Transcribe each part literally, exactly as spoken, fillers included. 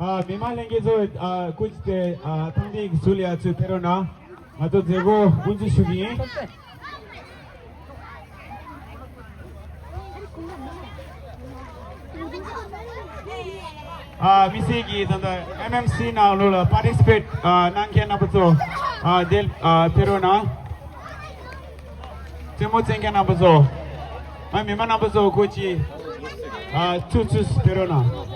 ཨ། མི་མང་ལྷན་རྒྱས་ཚོ། ཨ། སྐུ་མཁྱེན་ཏེ། ཨ། ཐང་སྟེང་གི་ཟུར་ལ་ཡར་ཚུར་ཕེབས་རོགས་གནང་། ང་ཚོ་མཛད་སྒོ་དབུ་འཛུགས་ཞུ་གི་ཡིན། ཨ། དམིགས་བསལ་གྱིས་ད་ལྟ་ཨེམ་ཨེམ་སི་ནང་ལོགས་ལ་པར་ཊི་སི་པེཊ། ཨ། གནང་མཁན་རྣམ་པ་ཚོ། ཨ། དེ། ཨ། ཕེབས་རོགས་གནང་། རྩེད་མོ་རྩེ་མཁན་རྣམ་པ་ཚོ། ཨ། མི་མང་རྣམ་པ་ཚོ་སྐུ་མཁྱེན། ཨ། ཚུར་ཚུར་ཕེབས་རོགས་གནང་།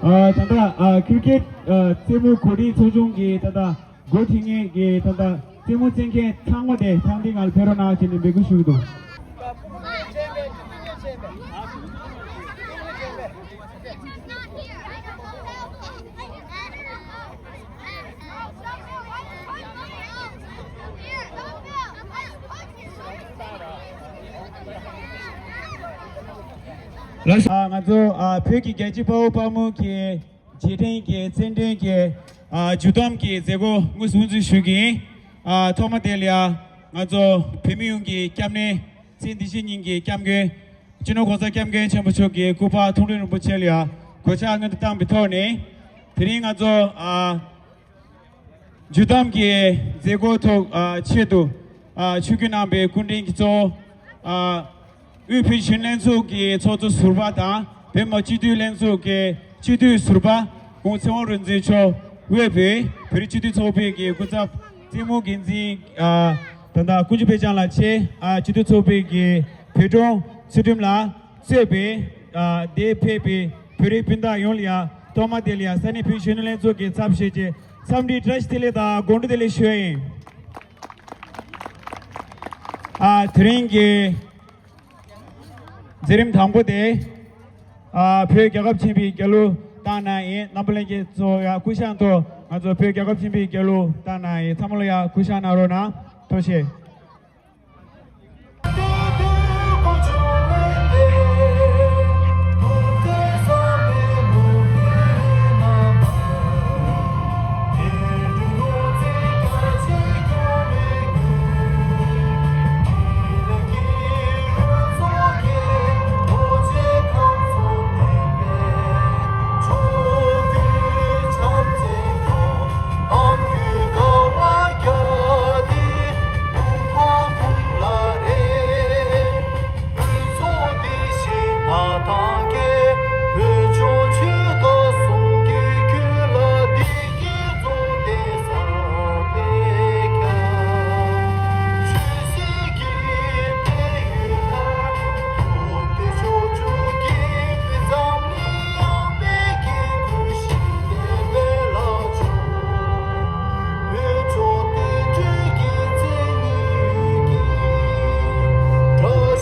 ཨ། ད་ལྟ། ཨ། ཀིར་ཀེཊ། ཨ། རྩེད་མོ་གོ་སྒྲིག་ཚོགས་ཆུང་གིས་ད་ལྟ་འགོ་ཁྲིད་མཁན་གྱི་ད་ལྟ་རྩེད་མོ་རྩེ་མཁན་ཚང་མ་དེ་ཐང་སྟེང་ང་ལ་ཕེབས་རོགས་གནང་ཞེས་ནས་འབོད་སྐུལ་ཞུ་གི་འདུག་ལགས་སོ། ང་ཚོ། ཨ། བོད་ཀྱི་རྒྱལ་གཅེས་དཔའ་བོ་དཔའ་མོ་གི་རྗེས་དྲན་གྱི་རྩེད་འགྲན་གྱི། ཨ། མཇུག་བསྡོམས་ཀྱི་མཛད་སྒོ་དངོས་སུ་དབུ་འཛུགས་ཞུ་གི་ཡིན། ཨ། ཐོག་མ་དེ་ལ་ཡ་ང་ཚོ་བོད་མི་ཡོངས་ཀྱི་སྐྱབས་གནས། ཚེ་འདི་ཕྱི་གཉིས་ཀྱི་སྐྱབས་མགོན། སྤྱི་ནོར་༸གོང་ས་༸སྐྱབས་མགོན་ཆེན་པོ་མཆོག་གི་སྐུ་པར་མཐོང་གྲོལ་རིན་པོ་ཆེ་ལ་ཡ་གོས་ཆག་སྔོན་དུ་བཏང་བའི་ཐོག་ནས། དེ་རིང་ང་ཚོ། ཨ། མཇུག་བསྡོམས་ཀྱི་མཛད་སྒོ་ཐོག། ཨ། ཆེད་དུ། ཨ། ཆིབས་བསྒྱུར་གནང་བའི་སྐུ་མགྲོན་གྱི་གཙོ་བོ། ཨ། དབུས་བོད་གཞོན་ནུ་ལྷན་ཚོགས་ཀྱི་ཚོགས་གཙོ་ཟུར་པ་དང་། བོད་མི་མང་སྤྱི་འཐུས་ལྷན་ཚོགས་ཀྱི་སྤྱི་འཐུས་ཟུར་པ་༸གོང་ཚེ་དབང་རིག་འཛིན་མཆོག་དབུས་པའི་བོད་རིགས་སྤྱི་མཐུན་ཚོགས་པའི་གི་སྐུ་ཚབ་རྩེད་མོ་འགན་འཛིན། ཨ། ད་ལྟ་དཀོན་མཆོག་དཔལ་འབྱོར་ལགས་བཅས། ཨ། སྤྱི་མཐུན་ཚོགས་པའི་གི་བོད་དྲུང་ཚུལ་ཁྲིམས་ལགས་གཙོས་པའི། ཨ། འདིར་ཕེབས་པའི་བོད་རིགས་སྤུན་ཟླ་ཡོངས་ལ་ཡ། ཐོག་མ་དེ་ལ་ཡ་ས་གནས་བོད་གཞོན་ནུ་ལྷན་ཚོགས་ཀྱི་ཚབ་བྱས་ཏེ་འཚམས་འདྲི་བཀྲ་ཤིས་བདེ་ལེགས་དང་དགོང་དྲོ་བདེ་ལེགས་ཞུ་ཡ་ཡིན། ཨ། དེ་རིང་གི་མཛད་རིམ་དང་པོ་དེ། ཨ། བོད་རྒྱལ་ཁབ་ཆེན་པོའི་རྒྱལ་གླུ་བཏང་གནང་ཡིན། རྣམ་པ་ལྷན་རྒྱས་ཚོ་ཡ་སྐུ་ཞབས་ཐོག་ང་ཚོ་བོད་རྒྱལ་ཁབ་ཆེན་པོའི་རྒྱལ་གླུ་བཏང་གནང་ཡིན། ཚང་མ་ལ་ཡ་སྐུ་ཞབས་གནང་རོགས་གནང་། ཐུགས་རྗེ་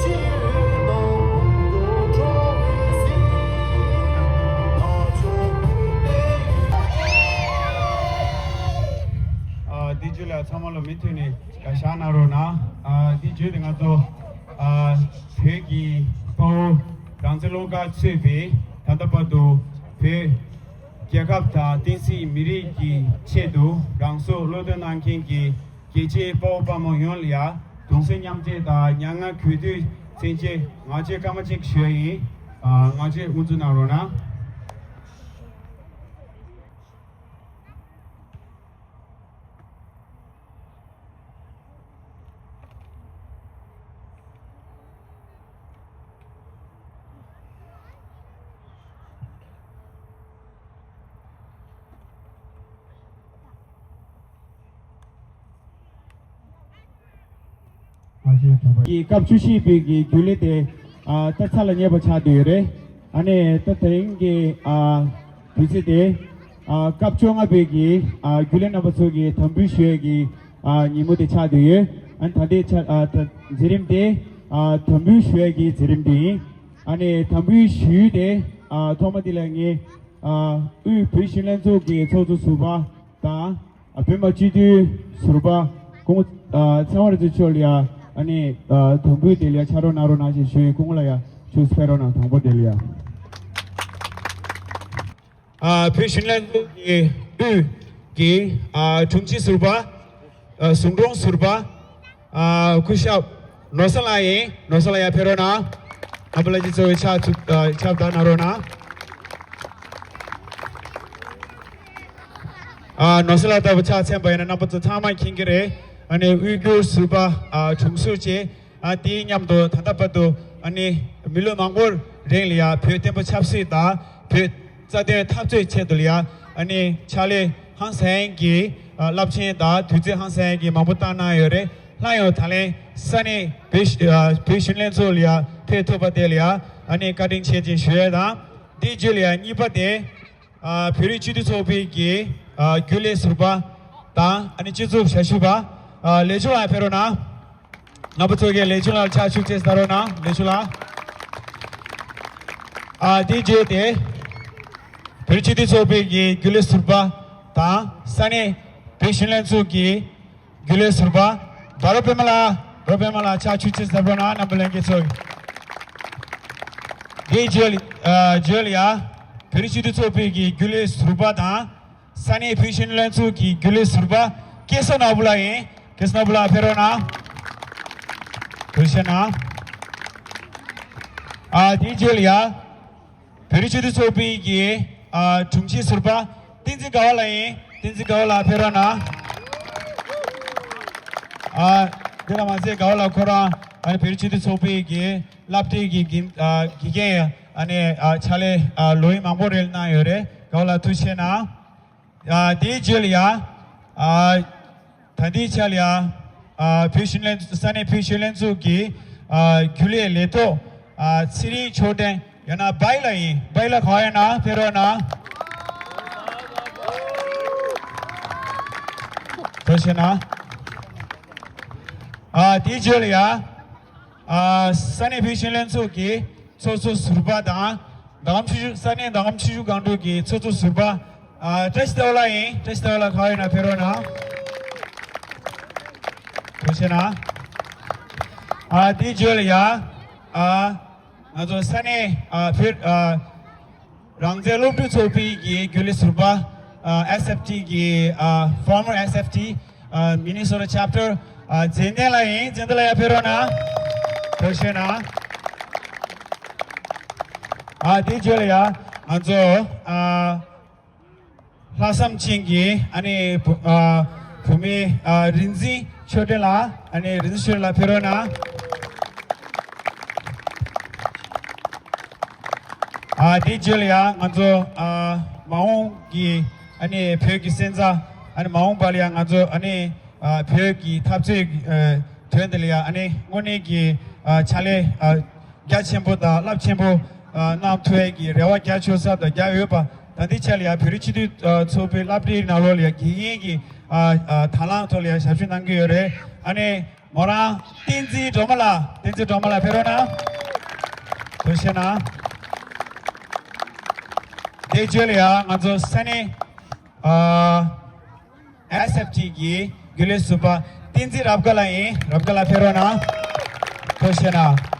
ཆེ། ཨ། འདི་བརྗོད་ལ་ཚང་མ་ལ་མུ་མཐུད་ནས་བཀའ་ཤག་གནང་རོགས་གནང་། ཨ། འདི་བརྗོད་དེ་ང་ཚོ། ཨ། བོད་ཀྱི་དཔའ་བོ་རང་བཙན་བློ་དགའ་གཙོས་པའི་ད་ལྟ་བར་དུ་བོད་རྒྱལ་ཁབ་དང་བསྟན་སྲིད་མི་རིགས་ཀྱི་ཆེད་དུ་རང་སྲོག་བློས་གཏོང་གནང་མཁན་གྱི་རྒྱལ་གཅེས་དཔའ་བོ་དཔའ་མོ་ཡོངས་ལ་ཡ་གདུང་སེམས་མཉམ་སྐྱེད་དང་མྱ་ངན་གུས་འདུད་མཚོན་ཆེད་ངག་བཅད་སྐར་མ་གཅིག་ཞུ་ཡ་ཡིན། ཨ། ངག་བཅད་དབུ་འཛུགས་གནང་རོགས་གནང་། ཀྱི་སྐབས་བཅུ་བཞི་པའི་གི་རྒྱུན་ལས་དེ། ཨ། ད་ཚར་ལ་ཉེ་བ་ཆགས་བསྡད་ཡོད་རེད། ཨ་ནི་ད་དེ་རིང་གི་ཨ་དུས་ཚོད་དེ་ཨ་སྐབས་བཅོ་ལྔ་པའི་གི་ཨ་རྒྱུན་ལས་རྣམ་པ་ཚོ་གི་དམ་འབུལ་ཞུ་ཡས་ཀྱི་ཨ་ཉིན་མོ་དེ་ཆགས་བསྡད་ཡོད། ཨ་ནི་ད་ལྟའི་ཆ་ཨ་ད་མཛད་རིམ་དེ་ཨ་དམ་འབུལ་ཞུ་ཡས་ཀྱི་མཛད་རིམ་དེ་ཡིན། ཨ་ནི་དམ་འབུལ་ཞུ་ཡུལ་དེ་ཨ་ཐོག་མ་དེ་ལ་ངས་ཨ་དབུས་བོད་གཞོན་ལྷན་ཚོགས་ཀྱི་ཚོགས་གཙོ་ཟུར་པ་དང་། ཨ་བོད་མི་སྤྱི་འཐུས་ཟུར་པ་སྐུ་ངོ་ཨ་ཚེ་དབང་རིག་འཛིན་མཆོག་ལ་ཡ་ཨ་ནི་ཨ་དམ་འབུལ་དེ་ལ་ཡ་ཕྱག་རོགས་གནང་རོགས་གནང་ཞེས་ཞུ་ཡི། སྐུ་ངོ་ལ་ཡ་ཕྱོགས་སུ་ཕེབས་རོགས་གནང་། དང་པོ་དེ་ལ་ཡ། ཨ་བོད་གཞོན་ལྷན་ཚོགས་ཀྱི་དབུས་ཀྱི་ཨ་དྲུང་ཆེ་ཟུར་པ་ཨ་ཟུང་དྲུང་ཟུར་པ་ཨ་སྐུ་ཞབས་ནོར་བཟང་ལགས་ཡིན། ནོར་བཟང་ལགས་ཡར་ཕེབས་རོགས་གནང་། རྣམ་པ་ལྷན་རྒྱས་ཚོ་ཕྱག་ཚུ་ཨ་ཕྱག་བརྡབ་གནང་རོགས་གནང་། ཨ་ནོར་བཟང་ལགས་ལྟ་བུ་ཕྱག་འཚལ་བ་ཡིན་ན་རྣམ་པ་ཚོ་ཚང་མས་མཁྱེན་གྱི་རེད། ཨ་ནི་དབུས་འགྱུར་ཟུར་པ་ཨ་དྲུང་ཟུར་བཅས། ཨ་དེའི་མཉམ་དུ་ད་ལྟ་བར་དུ་ཨ་ནི་མི་ལོ་མང་པོར་རིང་ལ་ཡ་བོད་བསྟན་པ་ཆབ་སྲིད་དང་བོད་རྩ་དོན་འཐབ་རྩོད་ཆེད་དུ་ལ་ཡ་ཨ་ནི་ཕྱག་ལས་ཧང་སང་གི་ཨ་རླབས་ཆེན་དང་དུས་ཚོད་ཧང་སང་གི་མང་པོ་བཏང་གནང་ཡོད་རེད། སླར་ཡང་ད་ལན་ས་གནས་བོད་ཨ་བོད་གཞོན་ལྷན་ཚོགས་ལ་ཡ་ཕེབས་ཐུབ་པ་དེ་ལ་ཡ་ཨ་ནི་བཀའ་དྲིན་ཆེ་ཅེས་ཞུ་ཡས་དང་། དེའི་རྗེས་ལ་ཡ་གཉིས་པ་དེ། ཨ་བོད་རིགས་སྤྱི་མཐུན་ཚོགས་པའི་གི་ཨ་རྒྱུན་ལས་ཟུར་པ་དང་ཨ་ནི་སྤྱི་ཚོགས་ཞབས་ཞུ་བ་ཨ་ལེགས་བྱུང་ལགས་ཕེབས་རོགས་གནང་། རྣམ་པ་ཚོ་གིས་ལེགས་བྱུང་ལགས་ཕྱག་ཤུགས་ཆེ་གནང་རོགས་གནང་། ལེགས་བྱུང་ལགས། ཨ་དེའི་རྗེས་དེ་བོད་རིགས་སྤྱི་མཐུན་ཚོགས་པའི་གི་རྒྱུན་ལས་ཟུར་པ་དང་ས་གནས་བོད་གཞོན་ལྷན་ཚོགས་ཀྱི་རྒྱུན་ལས་ཟུར་པ་བ་རོ་པད་མ་ལགས། རོ་པད་མ་ལགས་ཕྱག་ཤུགས་ཆེ་གནང་རོགས་གནང་། རྣམ་པ་ལྷན་རྒྱས་ཚོ། དེའི་རྗེས་ལ་ཨ་རྗེས་ལ་ཡ་བོད་རིགས་སྤྱི་མཐུན་ཚོགས་པའི་གི་རྒྱུན་ལས་ཟུར་པ་དང་ས་གནས་བོད་གཞོན་ལྷན་ཚོགས་ཀྱི་རྒྱུན་ལས་ཟུར་པ་སྐལ་བཟང་ནོར་བུ་ལགས་ཡིན། སྐལ་བཟང་ནོར་བུ་ལགས་ཕེབས་རོགས་གནང་། ཐུགས་རྗེ་གནང་། ཨ་དེའི་རྗེས་ལ་ཡ་བོད་རིགས་སྤྱི་མཐུན་ཚོགས་པའི་གི་ཨ་དྲུང་ཆེ་ཟུར་པ་བསྟན་འཛིན་དགའ་བ་ལགས་ཡིན། བསྟན་འཛིན་དགའ་བ་ལགས་ཕེབས་རོགས་གནང་། ཨ་དེ་ལ་མ་ཟད་དགའ་བ་ལགས་ཁོ་རང་ཨ་ནི་བོད་རིགས་སྤྱི་མཐུན་ཚོགས་པའི་གི་སློབ་གྲྭའི་གི་དགེ་ཨ་དགེ་རྒན་ཨ་ནི་ཨ་ཕྱག་ལས་ཨ་ལོ་ཡིན་མང་པོ་རེ་གནང་ཡོད་རེད། དགའ་བ་ལགས་ཐུགས་རྗེ་གནང་། ཨ་དེའི་རྗེས་ལ་ཡ་ཨ་ད་ལྟའི་ཆ་ལ་ཡ་ཨ་བོད་གཞོན་ལྷན་ས་གནས་བོད་གཞོན་ལྷན་ཚོགས་ཀྱི་ཨ་རྒྱུན་ལས་ལས་ཐོག་ཨ་ཚེ་རིང་ཆོས་སྒྲོན་ཡང་ན་སྦ་ཡི་ལགས་ཡིན། སྦ་ཡི་ལགས་གང་ཡིན་ན་ཕེབས་རོགས་གནང་། ཐུགས་རྗེ་གནང་། ཨ་དེའི་རྗེས་ལ་ཡ་ཨ་ས་གནས་བོད་གཞོན་ལྷན་ཚོགས་ཀྱི་ཚོགས་གཙོ་ཟུར་པ་དང་མདང་ཆུ་ཤུར་ས་གནས་མདང་ཆུ་ཤུར་སྒང་དྲུག་གི་ཚོགས་གཙོ་ཟུར་པ་ཨ་བཀྲ་ཤིས་ཟླ་བ་ལགས་ཡིན། བཀྲ་ཤིས་ཟླ་བ་ལགས་གང་ཡིན་ན་ཕེབས་རོགས་གནང་། ཐུགས་རྗེ་གནང་། ཨ་དེའི་རྗེས་ལ་ཡ་ཨ་ང་ཚོ་ས་གནས་ཨ་བོད་ཨ་རང་བཙན་སློབ་ཕྲུག་ཚོགས་པའི་གི་རྒྱུན་ལས་ཟུར་པ་ཨ་S F T གི་ཨ་former S F T ཨ་Minnesota chapter ཨ་ཛེན་ཏན་ལགས་ཡིན། ཛེན་ཏན་ལགས་ཡར་ཕེབས་རོགས་གནང་། ཐུགས་རྗེ་གནང་། ཨ་དེའི་རྗེས་ལ་ཡ་ང་ཚོ་ཨ་ལྷག་བསམ་ཅན་གྱི་ཨ་ནི་བུ་ཨ་བུད་མེད་ཨ་རིག་འཛིན་ཆོས་སྒྲོན་ལགས། ཨ་ནི་རིག་འཛིན་ཆོས་སྒྲོན་ལགས་ཕེབས་རོགས་གནང་། ཨ་དེའི་རྗེས་ལ་ཡ་ང་ཚོ་ཨ་མ་འོངས་ཀྱི་ཨ་ནི་བོད་ཀྱི་སོན་རྩ་ཨ་ནི་མ་འོངས་པ་ལ་ཡ་ང་ཚོ་ཨ་ནི་ཨ་བོད་ཀྱི་འཐབ་རྩོད་ཀྱི་ཨ་དོན་དེ་ལ་ཡ་ཨ་ནི་དངོས་གནས་ཀྱི་ཨ་ཕྱག་ལས་ཨ་རྒྱ་ཆེན་པོ་དང་རླབས་ཆེན་པོ་ཨ་གནང་ཐུབ་ཡས་ཀྱི་རེ་བ་རྒྱ་ཆེ་ས་དང་རྒྱ་འོས་པ་ད་ལྟའི་ཆ་ལ་ཡ་བོད་རིགས་སྤྱི་མཐུན་ཨ་ཚོགས་པའི་སློབ་གྲྭའི་ནང་ལོགས་ལ་ཡ་དགེ་རྒན་གྱི་ཨ་ཨ་དང་བླངས་ཐོག་ལ་ཡ་ཞབས་ཞུ་གནང་གི་ཡོད་རེད། ཨ་ནི་མོ་རང་བསྟན་འཛིན་སྒྲོལ་མ་ལགས། བསྟན་འཛིན་སྒྲོལ་མ་ལགས་ཕེབས་རོགས་གནང་། ཐུགས་རྗེ་གནང་། དེ་རྗེས་ལ་ཡ་ང་ཚོ་ས་གནས་ཨ་S F T གི་རྒྱུན་ལས་ཟུར་པ་བསྟན་འཛིན་རབ་དགའ་ལགས་ཡིན། རབ་དགའ་ལགས་ཕེབས་རོགས་གནང་། ཐུགས་རྗེ་གནང་།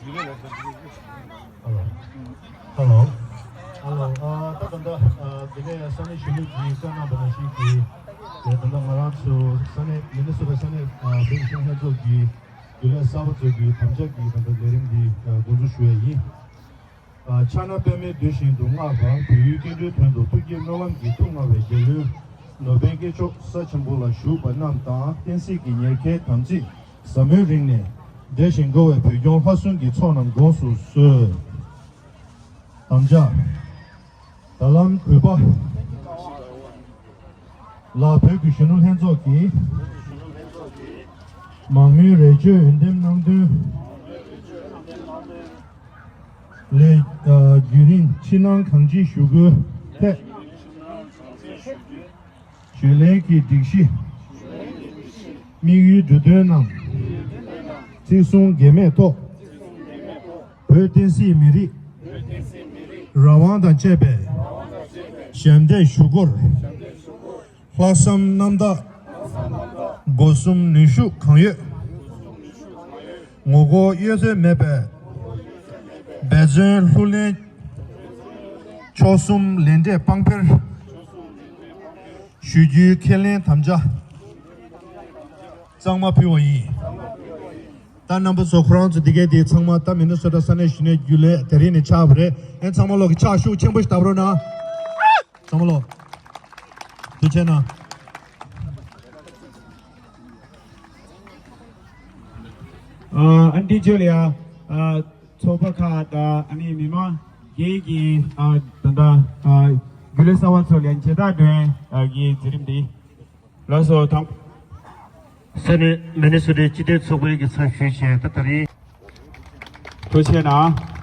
ཧ་ལོ། ཧ་ལོ། ཨ། ད་ད་ལྟ་ཨ་དེ་ནས་ས་གནས་གཞོན་ནུ་གིས་བཀའ་གནང་བ་ནང་བཞིན་གྱི་དེ་ད་ལྟ་ང་རང་ཚོ་ས་གནས་མི་ནི་སོ་ཊ་ས་གནས་ཨ་བོད་གཞུང་ལྷན་ཚོགས་ཀྱི་རྒྱུན་ལས་གསར་པ་ཚོ་གི་དམ་བཅའ་གི་ད་ལྟ་ལས་རིམ་འདི་ཨ་འགོ་འཛུགས་ཞུ་ཡ་ཡིན། ཕྱག་ན་པདྨས་འདུད་བཞིན་དུ་བསྔགས་པ། བོད་ཡུལ་སྐྱེ་འགྲོའི་དོན་དུ་ཐུགས་བསྐྱེད་སྨོན་ལམ་གྱིས་ཐུགས་མངའ་བའི་རྒྱལ་བློན་ནོར་བན་སྐྱེས་མཆོག་ས་ཆེན་པོ་ལ་བཞུགས་པ་རྣམས་དང་བསྟན་སྲིད་ཀྱི་ཉེར་མཁའི་དམ་ཚིག་ཟབ་མོའི་རིང་ནས་བདེ་ཞིང་འགྲོ་བའི་བོད་སྐྱོང་ལྷ་སྲུང་གི་ཚོགས་རྣམས་དགོངས་སུ་གསོལ། དམ་བཅའ། ད་ལམ་གུས་པ། ལ་བོད་ཀྱི་གཞོན་ནུ་ལྷན་ཚོགས་ཀྱིས་མང་མོས་རེ་བཅོལ་འོས་འདེམས་གནང་དོན་ལས་བརྒྱུད་རིང་ཕྱི་ནང་གང་ཅིའི་ཞུ་སྒོའི་ཐད་ཞུས་ལན་གྱི་སྒྲིག་གཞི། དམིགས་ཡུལ་འབྲུ་དོན་རྣམས་ཚིག་གསུམ་འགལ་མེད་ཐོག་བོད་བསྟན་སྲིད་མི་རིགས་རང་དབང་དང་བཅས་པའི་ཞབས་འདེགས་ཞུ་སྒོར་ལྷག་བསམ་རྣམ་དག་སྒོ་གསུམ་ནུས་ཤུགས་གང་ཡོད་ངོ་རྒོལ་གཡོ་ཟོལ་མེད་པའི་འབད་བརྩོན་ལྷུར་ལེན་མཆོག་གསུམ་ལས་འབྲས་དཔང་འཕེར་ཞུ་རྒྱུའི་ཁས་ལེན་དམ་བཅའ་གཙང་མ་ཕུལ་བ་ཡིན། ད་རྣམ་པ་ཚོ་ཁོ་རང་ཚོ་འདི་གའི་འདི་ཚང་མ་ད་མི་ནི་སོ་ཊ་ས་གནས་གཞོན་ནུའི་རྒྱུན་ལས་དེ་རིང་ནས་ཆགས་པ་རེད། ཨེ་ཚང་མ་ལོག་གི་ཕྱག་ཤུགས་ཆེན་པོ་ཞིག་བརྡབ་རོགས་གནང་། ཚང་མ་ལོག་ཐུགས་རྗེ་གནང་། ཨ་འདི་བརྗོད་ལ་ཡ། ཨ་ཚོགས་པ་ཁག་དང་ཨ་ནི་མི་མང་སྒེར་གྱི་ཨ་ད་ལྟ་ཨ་རྒྱུན་ལས་གསར་པ་ཚོ་ལ་མཇལ་དར་སྒྲོན་ཨ་གི་མཛད་རིམ་འདི། ལགས་སོ། དང་། ས་གནས་མི་ནི་སོ་ཊའི་སྤྱི་བདེ་ཚོགས་པའི་གི་ཚབ་ཞུས་བྱས་ད་ད་རེས། ཐུགས་རྗེ་གནང་།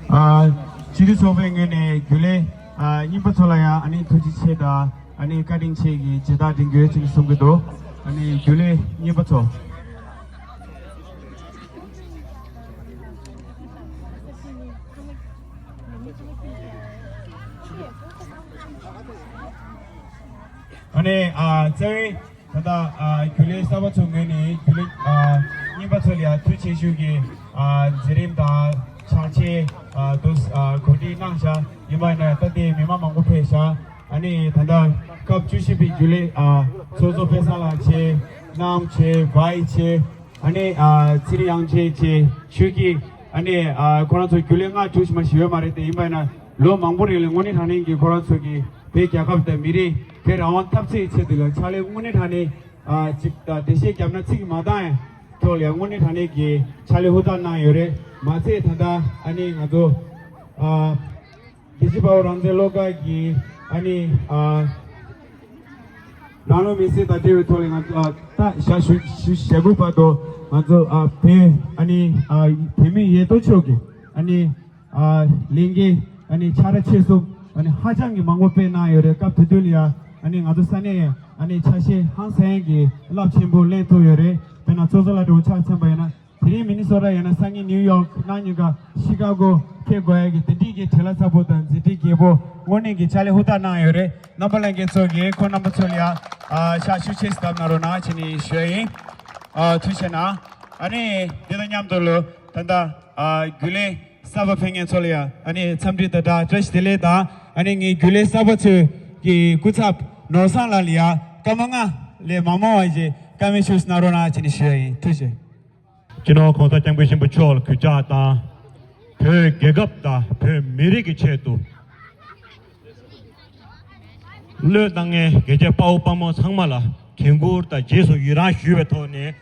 ཨ་སྤྱི་འཐུས་ཚོགས་པའི་ངོས་ནས་རྒྱུན་ལས་ཨ་རྙིང་པ་ཚོ་ལ་ཡང་ཨ་ནི་ཐུགས་རྗེ་ཆེ་དང་ཨ་ནི་བཀའ་དྲིན་ཆེ་གི་མཇལ་དར་སྒྲེང་དགོས་ཅེས་གསུང་གི་འདུག་ཨ་ནི་རྒྱུན་ལས་རྙིང་པ་ཚོ། ཨ་ནི་ཨ་རྩ་བའི་ད་ལྟ་ཨ་རྒྱུན་ལས་གསར་པ་ཚོ་ངོས་ནས་རྒྱུན་ལས་ཨ་རྙིང་པ་ཚོ་ལ་ཡང་ཐུགས་རྗེ་ཆེ་ཞུ་གི་ཨ་མཛད་རིམ་དང་ཕྱག་ཕྱིད་ཨ་དུ་ཨ་གོ་སྒྲིག་གནང་བཞག་ཡིན་པ་ཡིན་ན་ད་ལྟའི་མི་མང་མང་པོ་ཕེབས་བཞག་ཨ་ནི་ད་ལྟ་སྐབས་བཅུ་བཞི་པའི་རྒྱུན་ལས་ཨ་ཚོགས་གཙོ་དཔལ་བཟང་ལགས་བྱས། གནམ་བྱས། བྷའི་བྱས། ཨ་ནི་ཨ་ཚེ་རིང་དབྱངས་ཅན་བཅས་ཆོས་སྐྱིད། ཨ་ནི་ཨ་ཁོ་རང་ཚོ་རྒྱུན་ལས་ལྔ་དྲུག་ཞིག་མ་ཞིག་ཡོད་མ་རེད་དེ། ཡིན་པ་ཡིན་ན་ལོ་མང་པོ་རིང་ལ་དངོས་གནས་དྲང་གནས་ཀྱི་ཁོ་རང་ཚོ་གིས་བོད་རྒྱལ་ཁབ་དང་མི་རིགས་བོད་རང་དབང་འཐབ་རྩོད་ཆེད་དུ་ལ་ཕྱག་ལས་དངོས་གནས་དྲང་གནས་ཨ་ཅིག་ད་འགྲེལ་བཤད་བརྒྱབ་ན་ཚིག་མ་འདང་ཡ་ཐོག་ལ་ཡང་དངོས་གནས་དྲང་གནས་ཀྱི་ཕྱག་ལས་ཧུར་ཐག་གནང་ཡོད་རེད། མ་ཚད་ད་ལྟ་ཨ་ནི་ང་ཚོ་ཨ། རྒྱལ་གཅེས་དཔའ་བོ་རང་བཙན་བློ་དགའ་གིས་ཨ་ནི་ཨ་ནང་ལོགས་མི་སེར་དང་འབྲེལ་བའི་ཐོག་ལ་ང་ཚོ་ཨ་ད་ཞག་ཞུ་ཞུ་ཞེ་དགུ་བར་དུ་ང་ཚོ་ཨ་བོད་ཨ་ནི་ཨ་བོད་མི་ཡོད་དོ་ཅོག་གི་ཨ་ནི་ཨ་ལས་འགན་ཨ་ནི་ཕྱག་ར་ཆེ་གསུམ་ཨ་ནི་ཧ་ཅང་གི་མང་པོ་སྤེལ་གནང་ཡོད་རེད། སྐབས་དེ་དུས་ལ་ཡ་ཨ་ནི་ང་ཚོ་ས་གནས་ཨ་ནི་ཆ་ཤས་ཧང་སང་གི་རླབས་ཆེན་པོ་ལེན་ཐུབ་ཡོད་རེད། དཔེར་ན་ཚོགས་གཙོ་ལགས་འདྲ་བོ་ཆ་མཚོན་པ་ཡིན་ན། དེ་རིང་མི་ནི་སོ་ཊ་ཡང་ན་སང་ཉིན་ནིའུ་ཡོག་གནངས་ཉིན་ཀ་ཤི་ཀ་གོ་ཕེབས་དགོས་ཡ་གི་དེ་འདྲའི་གི་བྲེལ་བ་ཚ་པོ་དང་མཛད་འཕྲིན་རྒྱས་པོ་དངོས་གནས་ཀྱི་ཕྱག་ལས་ཧུར་ཐག་གནང་ཡོད་རེད། རྣམ་པ་ལྷན་རྒྱས་ཚོ་གིས་ཁོང་རྣམ་པ་ཚོ་ལ་ཡ་ཨ་ཕྱག་ཤུགས་ཆེ་ཙམ་བརྡབ་གནང་རོགས་གནང་བྱས་ནས་ཞུ་ཡ་ཡིན། ཨ་ཐུགས་རྗེ་གནང་། ཨ་ནི་འདི་དང་མཉམ་དུ་ལོ་ད་ལྟ་ཨ་རྒྱུན་ལས་གསར་པ་ཕེབས་མཁན་ཚོ་ལ་ཡ་ཨ་ནི་འཚམས་འདྲི་དང་སྦྲགས་བཀྲ་ཤིས་བདེ་ལེགས་དང་། ཨ་ནི་ངའི་རྒྱུན་ལས་གསར་པ་ཚོའི་གི་སྐུ་ཚབ་ནོར་བཟང་ལགས་ལ་ཡ་སྐར་མ་ལྔ་ལས་མ་མང་བ་ཞིག་བཀའ་མོལ་ཞུས་གནང་རོགས་གནང་བྱས་ནས་ཞུ་ཡ་ཡིན། ཐུགས་རྗེ་ཆེ། སྤྱི་ནོར་༸གོང་ས་༸སྐྱབས་མགོན་ཆེན་པོ་མཆོག་ལ་གུས་ཕྱག་དང་ བོད་རྒྱལ་ཁབ་དང་བོད་མི་རིགས་ཀྱི་ཆེད་དུ་བློས་བཏང་མཁན་རྒྱལ་གཅེས་དཔའ་བོ་དཔའ་མོ་ཚང་མ་ལ་དྲན་སྐུལ་དང་རྗེས་སུ་ཡི་རང་ཞུ་བའི་ཐོག་ནས།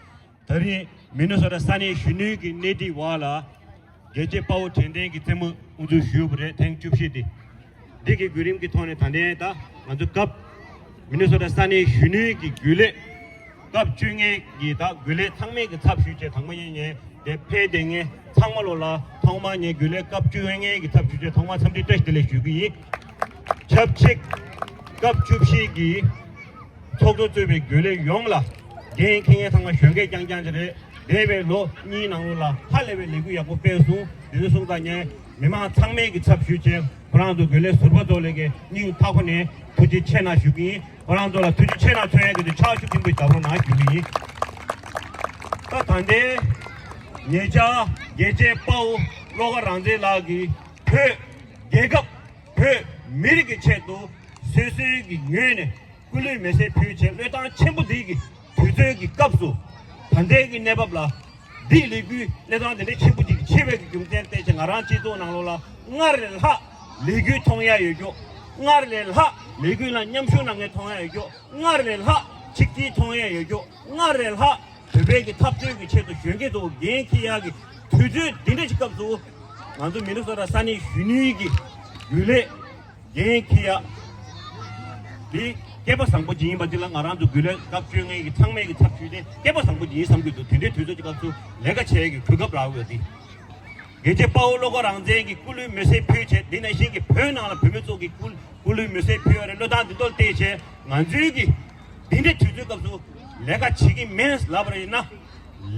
ད་རིང་མི་ནི་སོ་ཊ་ས་གནས་གཞོན་ནུའི་གི་གནས་སྡིངས་འོག་ལ་རྒྱལ་གཅེས་དཔའ་བོ་དྲན་རྟེན་གྱི་རྩེད་མོ་དབུ་འཛུགས་ཞུས་པ་རེད། ཐེངས་བཅུ་བཞི་དེ། འདི་གི་བརྒྱུད་རིམ་གྱི་ཐོག་ནས་ད་ལྟའི་ད་ང་ཚོ་སྐབས་མི་ནི་སོ་ཊ་ས་གནས་གཞོན་ནུའི་གི་རྒྱུན་ལས་སྐབས་བཅོ་ལྔའི་གི་ད་རྒྱུན་ལས་ཚང་མའི་གི་ཚབ་ཞུས་བྱས། དང་པོ་ཉིད་ནས་དེ་ཕེབས་བསྡད་མཁན་ཚང་མ་ལོ་ལ་ཐོག་མར་ངས་རྒྱུན་ལས་སྐབས་བཅོ་ལྔའི་གི་ཚབ་ཞུས་བྱས། ཐོག་མར་འཚམས་འདྲི་བཀྲ་ཤིས་བདེ་ལེགས་ཞུ་གི་ཡིན། ཆབས་ཅིག་སྐབས་བཅུ་བཞི་གི་ཚོགས་གཙོ་གཙོས་པའི་རྒྱུན་ལས་ཡོངས་ལ་འགན་འཁྱེར་མཁན་ཚང་མ་གཞོན་སྐྱེས་རྐྱང་རྐྱང་ཅིག་རེད། འདས་པའི་ལོ་གཉིས་ནང་ལོགས་ལ་ཧ་ལས་པའི་ལས་འགུལ་ཡག་པོ་སྤེལ་སོང་། དེ་ཚོ་སོང་ཙང་ངས་མི་མང་ཚང་མའི་གི་ཚབ་ཞུས་བྱས། ཁོ་རང་ཚོ་རྒྱུན་ལས་ཟུར་པ་ཚོ་ལ་གི་སྙིང་ཐག་པ་ནས་ཐུགས་རྗེ་ཆེ་གནང་ཞུ་གི་ཡིན། ཁོ་རང་ཚོ་ལ་ཐུགས་རྗེ་ཆེ་གནང་མཚོན་ཡག་གི་དུས་ཕྱག་ཤུགས་ཆེན་པོ་ཞིག་བརྒྱབ་རོགས་གནང་ཞུ་གི་ཡིན། ད་ད་ལྟའི་ཉེ་ཆར་རྒྱལ་གཅེས་དཔའ་བོ་བློ་དགའ་རང་བཙན་ལགས་ཀྱིས་བོད་རྒྱལ་ཁབ་བོད་མི་རིགས་ཀྱི་ཆེད་དུ་སོ་སོའི་གི་ངོས་ནས་སྐུ་ལུས་མེ་སྲེག་ཕུལ་བྱས། བློས་བཏང་ཆེན་པོ་འདི་གི་དུས་ཚོད་ཀྱི་སྐབས་སུ། ད་ལྟའི་གི་གནས་བབ་ལ་འདི་ལས་འགུལ་གནས་སྟངས་དེ་འདྲ་ཆེན་པོ་ཅིག་ཆེ་བའི་གི་རྒྱུ་མཚན་བལྟས་བྱས། ང་རང་སྤྱི་ཚོགས་ནང་ལོགས་ལ་སྔར་ལས་ལྷག་ལས་འགུལ་མཐོང་ཡ་ཡོད་རྒྱུ། སྔར་ལས་ལྷག་ལས་འགུལ་ལ་མཉམ་ཞུགས་གནང་མཁན་མཐོང་ཡ་ཡོད་རྒྱུ། སྔར་ལས་ལྷག་ཆིག་སྒྲིལ་མཐོང་ཡ་ཡོད་རྒྱུ། སྔར་ལས་ལྷག་བོད་པའི་གི་འཐབ་རྩོད་ཀྱི་ཆེད་དུ་གཞོན་སྐྱེས་ཚོ་འགན་འཁྱེར་ཡག་གི་དུས་ཚོད་འདི་འདྲ་ཞིག་སྐབས་སུ། ང་ཚོ་མི་ནི་སོ་ཊ་ས་གནས་གཞོན་ནུའི་གི་རྒྱུན་ལས་འགན་འཁྱེར་ཡག་འདི་སྐལ་པ་བཟང་པོ་ཅིག་ཡིན་པ་འདི་ལ། ང་རང་ཚོ་རྒྱུན་ལས་སྐབས་བཅོ་ལྔའི་གི་ཚང་མའི་གི་ཚབ་ཞུས་ཏེ་སྐལ་པ་བཟང་པོ་ཅིག་ཡིན་བསམ་གྱི་འདུག་དེ་འདྲའི་དུས་ཚོད་ཀྱི་སྐབས་སུ་ལས་ཀ་བྱེད་ཡག་གི་གོ་སྐབས་རག་ཡོད་དེ། རྒྱལ་གཅེས་དཔའ་བོ་བློ་དགའ་རང་བཙན་གྱིས་སྐུ་ལུས་མེ་སྲེག་ཕུལ་བྱས། འདི་ནང་བཞིན་གྱི་བོད་ནང་ལ་བོད་མི་ཚོ་གིས་སྐུ་སྐུ་ལུས་མེ་སྲེག་ཕུལ་བ་རེད། བློས་བཏང་འདི་ཚོ་བལྟས་བྱས། ང་ཚོའི་གི་འདི་འདྲའི་དུས་ཚོད་སྐབས་སུ་ལས་ཀ་བྱེད་ཀྱི་མེད་ལབ་པ་རེད་ན།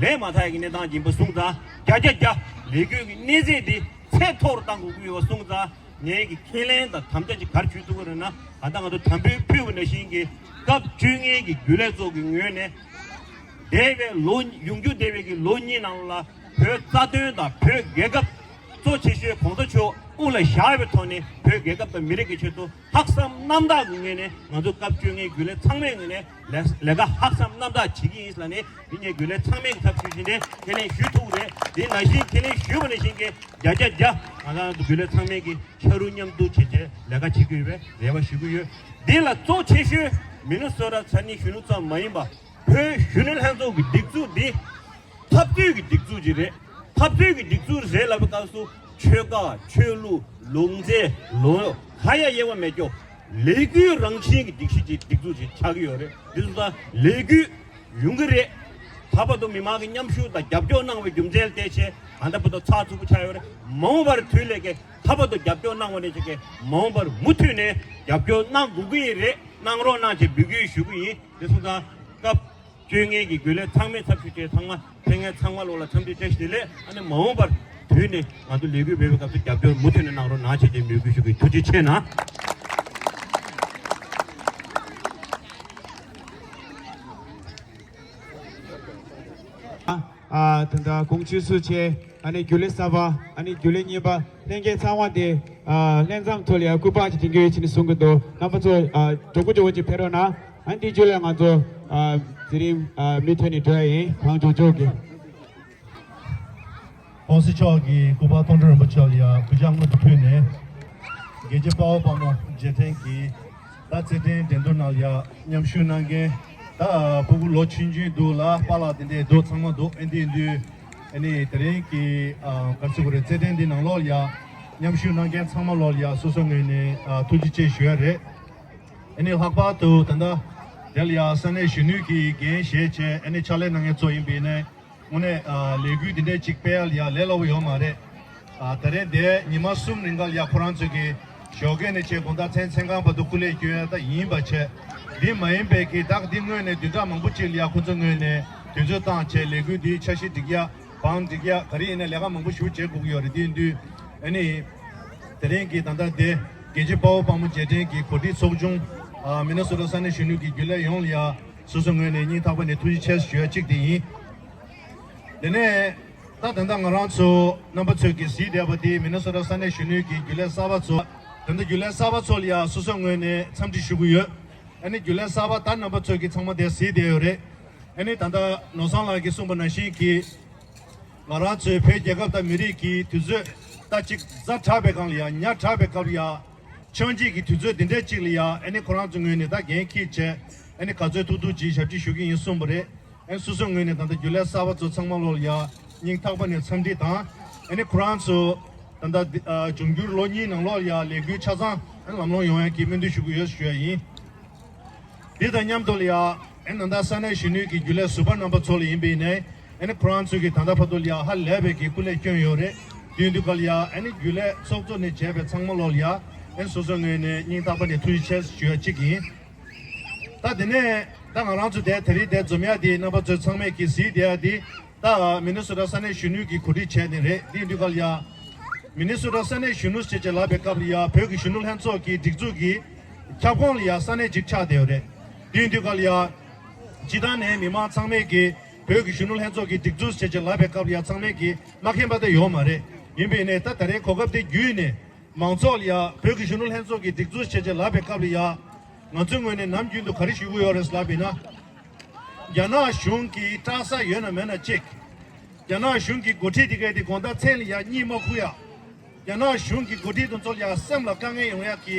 ལས་མ་ཐག་ཡག་གི་གནས་སྟངས་ཡིན་པ་སོང་ཙང་། བརྒྱ་ཆ་བརྒྱ་ལས་འགུལ་གྱི་གནས་ཚད་འདི་ཚད་མཐོ་རུ་གཏང་དགོས་ཀྱི་ཡོད་པ་སོང་ཙང་། ངའི་གི་ཁས་ལེན་དང་དམ་བཅའ་ཅིག་ག་རེ་ཞུ་ཐུབ་ཀྱི་རེད་ན། ད་ལྟ་ང་ཚོ་དམ་འབུལ་ཕུལ་བ་ནང་བཞིན་གྱི་སྐབས་བཅོ་ལྔའི་གི་རྒྱུན་ལས་ཚོ་གི་ངོས་ནས། འདས་པའི་ལོ། ཡོང་རྒྱུ་འདས་པའི་གི་ལོ་གཉིས་ནང་ལ་བོད་རྩ་དོན་དང་བོད་རྒྱལ་ཁབ་གཙོ་ཆེ་ཤོས་གོང་ས་མཆོག་དབུ་ལ་བཞག་པའི་ཐོག་ནས། བོད་རྒྱལ་ཁབ་དང་མི་རིགས་ཀྱི་ཆེད་དུ་ལྷག་བསམ་རྣམ་དག་གི་ངོས་ནས། ང་ཚོ་སྐབས་བཅོ་ལྔའི་རྒྱུན་ལས་ཚང་མའི་ངོས་ནས་ལས་ལས་ཀ་ལྷག་བསམ་རྣམ་དག་བྱེད་ཀྱི་ཡིན་ལབ་ནས། འདི་ངས་རྒྱུན་ལས་ཚང་མའི་ཚབ་ཞུས་བཞིན་དེ་ཁས་ལེན་ཞུ་ཐུབ་རེད། དེ་ནང་བཞིན་ཁས་ལེན་ཞུས་པ་ནང་བཞིན་གྱི་བརྒྱ་ཆ་བརྒྱ་ང་རང་ཚོ་རྒྱུན་ལས་ཚང་མས་ཀྱི་ཕྱར་གྲུ་མཉམ་འདུག་བྱས་བྱས་ལས་ཀ་བྱེད་ཀྱི་ཡོད་པའི་རེ་བ་ཞུ་གི་ཡོད། འདི་ལ་གཙོ་ཆེ་ཤོས་མི་ནི་སོ་ཊ་ས་གནས་གཞོན་ནུ་ཙམ་མ་ཡིན་པ། བོད་གཞོན་ནུ་ལྷན་ཚོགས་ཀྱི་སྒྲིག་འཛུགས་འདི་འཐབ་རྩོད་ཀྱི་སྒྲིག་འཛུགས་ཅིག་རེད། འཐབ་རྩོད་ཀྱི་སྒྲིག་འཛུགས་རེད་ལབ་པའི་སྐབས་སུ། ཆོལ་ཁ་ཆོས་ལུགས་ལུང་ཚན་ལོ་ག་ཡ་དབྱེ་བ་མེད་རྒྱུ། ལས་འགུལ་རང་བཞིན་གྱི་སྒྲིག་གཞི་ཅིག་སྒྲིག་འཛུགས་ཅིག་ཆགས་ཀྱི་ཡོད་རེད། འདི་ཚོ་ད་ལས་འགུལ་ཡོང་གི་རེད། ད་བར་དུ་མི་མང་གི་མཉམ་ཞུགས་དང་རྒྱབ་སྐྱོར་གནང་བའི་རྒྱུ་མཚན་བལྟས་བྱས། ད་ལྟ་བར་དུ་ཚགས་ཚུད་པོ་ཆགས་ཡོད་རེད། མ་འོངས་པར་དུས་ལས་ཀྱི་ད་བར་དུ་རྒྱབ་སྐྱོར་གནང་བ་ནས་བྱས་ཀྱི་མ་འོངས་པར་མུ་མཐུད་ནས་རྒྱབ་སྐྱོར་གནང་དགོས་ཀྱི་རེད། གནང་རོགས་གནང་བྱས་འབོད་སྐུལ་ཞུ་གི་ཡིན། དེ་སོང་ཙང་སྐབས་བཅོ་ལྔའི་གི་རྒྱུན་ལས་ཚང་མའི་ཚབ་ཞུས་བྱས། ཚང་མ་ཕེབས་མཁན་ཚང་མ་ལོག་ལ་འཚམས་འདྲི་བཀྲ་ཤིས་བདེ་ལེགས། ཨ་ནི་མ་འོངས་པར་དུས་ནས་ང་ཚོ་ལས་འགུལ་སྤེལ་བའི་སྐབས་སུ་རྒྱབ་སྐྱོར་མུ་མཐུད་ནས་གནང་རོགས་གནང་བྱས་ཏེ་འབོད་སྐུལ་ཞུ་གི་ཡིན། ཐུགས་རྗེ་ཆེ་གནང་། ཨ། ཨ། ད་ལྟ་དགོངས་ཞུ་ཞུ་བྱས། ཨ་ནི་རྒྱུན་ལས་གསར་པ། ཨ་ནི་རྒྱུན་ལས་གཉིས་པ་ལྷན་རྒྱས་ཚང་མ་དེ། ཨ། ལྷན་འཛོམས་ཐོག་ལ་ཡ་སྐུ་པར་ཅིག་སྒྲིག་གི་ཡོད་ཅེས་ནས་གསུང་གི་འདུག་རྣམ་པ་ཚོ། ཨ། མགྱོགས་པོ་མགྱོགས་པོ་ཅིག་ཕེབས་རོགས་གནང་། ཨ་ནི་དེའི་རྗེས་ལ་ང་ཚོ། ཨ། དེ་རིང་། ཨ། མུ་མཐུད་ནས་འགྲོ་ཡ་ཡིན། གང་མགྱོགས་མགྱོགས་ཀྱིས། ༸གོང་ས་མཆོག་གི་སྐུ་པར་མཐོང་གྲོལ་རིན་པོ་ཆེ་ལ་ཡ་གུས་ཕྱག་སྔོན་དུ་ཕུལ་ནས། རྒྱལ་གཅེས་དཔའ་བོ་དཔའ་མོ་རྗེས་དྲན་གྱི་ད་རྩེད་འགྲན་འགྲན་བསྡུར་ནང་ལ་ཡ་མཉམ་ཞུགས་གནང་མཁན། ད་ཕྲུ་གུ་ལོ་ཆུང་ཆུང་འདུག་ལ་པཱ་ལགས་དེ་འདྲས་འདུག་ཚང་མ་འདུག་ཨེ་འདི་ཡིན་དུས། ཨ་ནི་དེ་རིང་གི། ཨ། ག་རེ་ཟེར་དགོས་རེད། རྩེད་འགྲན་འདི་ནང་ལོགས་ལ་ཡ་མཉམ་ཞུགས་གནང་མཁན་ཚང་མ་ལོགས་ལ་ཡ་སོ་སོའི་ངོས་ནས། ཨ། ཐུགས་རྗེ་ཆེ་ཞུ་ཡ་རེད། ཨ་ནི་ལྷག་པར་དུ་ད་ལྟ་དེ་ལ་ཡ་ས་གནས་གཞོན་ནུའི་གི་འགན་བཞེས་བྱས། ཨ་ནི་ཕྱག་ལས་གནང་མཁན་ཚོ་ཡིན་པ་ཡིན་ན། དངོས་གནས། ཨ། ལས་འགུལ་འདི་འདྲའི་ཅིག་སྤེལ་ཡ་ལས་སླ་པོ་ཡོད་མ་རེད། ཨ། ད་རེས་འདིར་ཉི་མ་གསུམ་རིང་ག་ལ་ཡ་ཁོ་རང་ཚོས་ཀྱི་ཞོགས་ཀས་ནས་བྱས་དགོང་དག་མཚན་མཚན་གང་བར་དུ་སྐུ་ལས་སྐྱོན་ཡ་ད་ཡིན་པ་བྱས། འདི་མ་ཡིན་པའི་གི་ད་འདི་སྔོན་ནས་བདུན་ཕྲག་མང་པོ་ཅིག་ལ་ཡ་ཁོ་ཚོ་ངོས་ནས་དུས་ཚོད་བཏང་བྱས་ལས་འགུལ་འདིའི་འཆར་གཞི་སྒྲིག་ཡ། བང་སྒྲིག་ཡ། ག་རེ་ཡིན་ན་ལས་ཀ་མང་པོ་ཞིག་བྱེད་དགོས་ཀྱི་ཡོད་རེད། དེ་ཡིན་དུས་ཨ་ནི་དེ་རིང་གི་ད་ལྟ་འདི་རྒྱལ་གཅེས་དཔའ་བོ་དཔའ་མོ་རྗེས་དྲན་གྱི་གོ་སྒྲིག་ཚོགས་ཆུང་། ཨ། མི་ནི་སོ་ཊ་ས་གནས་གཞོན་ནུ་གི་རྒྱུན་ལས་ཡོངས་ལ་ཡ་སོ་སོའི་ངོས་ནས་སྙིང་ཐག་པ་ནས་ཐུགས་རྗེ་ཆེ་ཞུ་ཡ་གཅིག་དེ་ཡིན། དེ་ནས་ད་ད་ལྟ་ང་རང་ཚོ་རྣམ་པ་ཚོས་ཀྱི་གཟིགས་བསྡད་པ་དེ་མི་ནི་སོ་ཊ་ས་གནས་གཞོན་ནུའི་གི་རྒྱུན་ལས་གསར་པ་ཚོ། ད་ལྟ་རྒྱུན་ལས་གསར་པ་ཚོ་ལ་ཡ་སོ་སོའི་ངོས་ནས་འཚམས་འདྲི་ཞུ་གི་ཡོད། ཨ་ནི་རྒྱུན་ལས་གསར་པ་ད་རྣམ་པ་ཚོས་ཀྱི་ཚང་མ་དེ་གཟིགས་བསྡད་ཡོད་རེད། ཨ་ནི་ད་ལྟ་ནོར་བཟང་ལགས་ཀྱིས་གསུངས་པ་ནང་བཞིན་གྱི། ང་རང་ཚོའི་བོད་རྒྱལ་ཁབ་དང་མི་རིགས་ཀྱི་དུས་ཚོད་ ད་ཅིག་ཛ་དྲག་པའི་སྒང་ལ་ཡ་ཉ་དྲག་པའི་སྐབས་ལ་ཡ་ཆགས་འཇིག་གི་དུས་ཚོད་འདི་འདྲའི་ཅིག་ལ་ཡ་ཨ་ནི་ཁོ་རང་ཚོའི་ངོས་ནས་ད་འགན་འཁྱེར་བྱས་ཨ་ནི་ག་ཚོད་ཐུབ་ཐུབ་ཅིག་ཞབས་ཕྱི་ཞུ་གི་ཡིན་གསུངས་པ་རེད། ཨ་ནི་སོ་སོའི་ངོས་ནས་ད་ལྟ་རྒྱུན་ལས་གསར་པ་ཚོ་ཚང་མ་ལོག་ལ་ཡ་སྙིང་ཐག་པ་ནས་འཚམས་འདྲི་དང་ཨ་ནི་ཁོ་རང་ཚོ་ད་ལྟ་འདི་ཨ་འབྱུང་འགྱུར་ལོ་གཉིས་ནང་ལོགས་ལ་ཡ་ལས་འགུལ་ཆ་ཚང་ཨ་ནི་ལམ་ལྷོང་ཡོང་ཡ་གི་སྨོན་འདུན་ཞུ་གི་ཡོད་ཞུ་ཡ་ཡིན། དེ་དང་མཉམ་དུ་ལ་ཡ་ཨ་ནི་ད་ལྟ་ས་གནས་གཞོན་ནུའི་གི་རྒྱུན་ལས་ཟུར་པ་རྣམ་པ་ཚོ་ལ་ཡིན་པ་ཡིན་ནའི་ཨ་ནི་ཁོ་རང་ཚོས་གི་ད་ལྟ་བར་དུ་ལ་ཡ་ཧ་ལས་པའི་གི་སྐུ་ལས་བསྐྱོན་ཡོད་རེད། དེ་ཡིན་དུས་ག་ལ་ཡ་ཨ་ནི་རྒྱུན་ལས་ཚོགས་གཙོ་ནས་བྱས་པའི་ཚང་མ་ལོག་ལ་ཡ་ཨ་ནི་སོ་སོའི་ངོས་ནས་སྙིང་ཐག་པ་ནས་ཐུགས་རྗེ་ཆེ་ཞུ་ཡ་གཅིག་ཡིན། ད་དེ་ནས་ད་ང་རང་ཚོ་དེ་དེ་རིང་དེ་འཛོམས་ཡ་དེ་རྣམ་པ་ཚོས་ཚང་མས་ཀྱི་གཟིགས་བསྡད་ཡ་དེ་ད་མི་ནི་སོ་ཊ་ས་གནས་གཞོན་ནུ་གིས་གོ་སྒྲིག་བྱས་ནི་རེད། དེ་ཡིན་དུས་ག་ལ་ཡ་མི་ནི་སོ་ཊ་ས་གནས་གཞོན་ནུ་ཞེས་བྱས་ལབ་པའི་སྐབས་ལ་ཡ་བོད་ཀྱི་གཞོན་ནུ་ལྷན་ཚོགས་ཀྱི་སྒྲིག་འཛུགས་ཀྱི་ཁྱབ་ཁོངས་ལ་ཡ་ས་གནས་གཅིག་ཆགས་བསྡད་ཡོད་རེད། དེ་ཡིན་དུས་ག་ལ་ཡ་སྤྱི་བཏང་ནས་མི་མང་ཚང་མས་ཀྱི་བོད་ཀྱི་གཞོན་ནུ་ལྷན་ཚོགས་ཀྱི་སྒྲིག་འཛུགས་ཞེས་བྱས་ལབ་པའི་སྐབས་ལ་ཡ་ཚང་མས་ཀྱི་མ་མཁྱེན་པ་དེ་ཡོད་མ་རེད། ཡིན་པས་ནས་ད་ད་རེས་གོ་སྐབས་དེ་བརྒྱུད་ནས། མང་ཚོགས་ལ་ཡ་བོད་ཀྱི་གཞོན་ནུ་ལྷན་ཚོགས་ཀྱི་སྒྲིག་འཛུགས་བྱས་རྗེས་ལབ་པའི་སྐབས་ལ་ཡ། ང་ཚོའི་ངོས་ནས་ནམ་རྒྱུན་དུ་ག་རེ་ཞུ་གི་ཡོད་རེད་ལབ་པ་ཡིན་ན། རྒྱ་ནག་གཞུང་གི་སྐྲག་ས་ཡོད་ན་མེད་ན་གཅིག་རྒྱ་ནག་གཞུང་གི་འགོ་ཁྲིད་དེ་གས་དེ་དགོང་དག་མཚན་ལ་ཡ་གཉིད་མ་ཁུག་ཡ། རྒྱ་ནག་གཞུང་གི་འགོ་ཁྲིད་དེ་ཚོ་ལ་ཡ་སེམས་ལ་དཀའ་ངལ་ཡོང་ཡ་གི་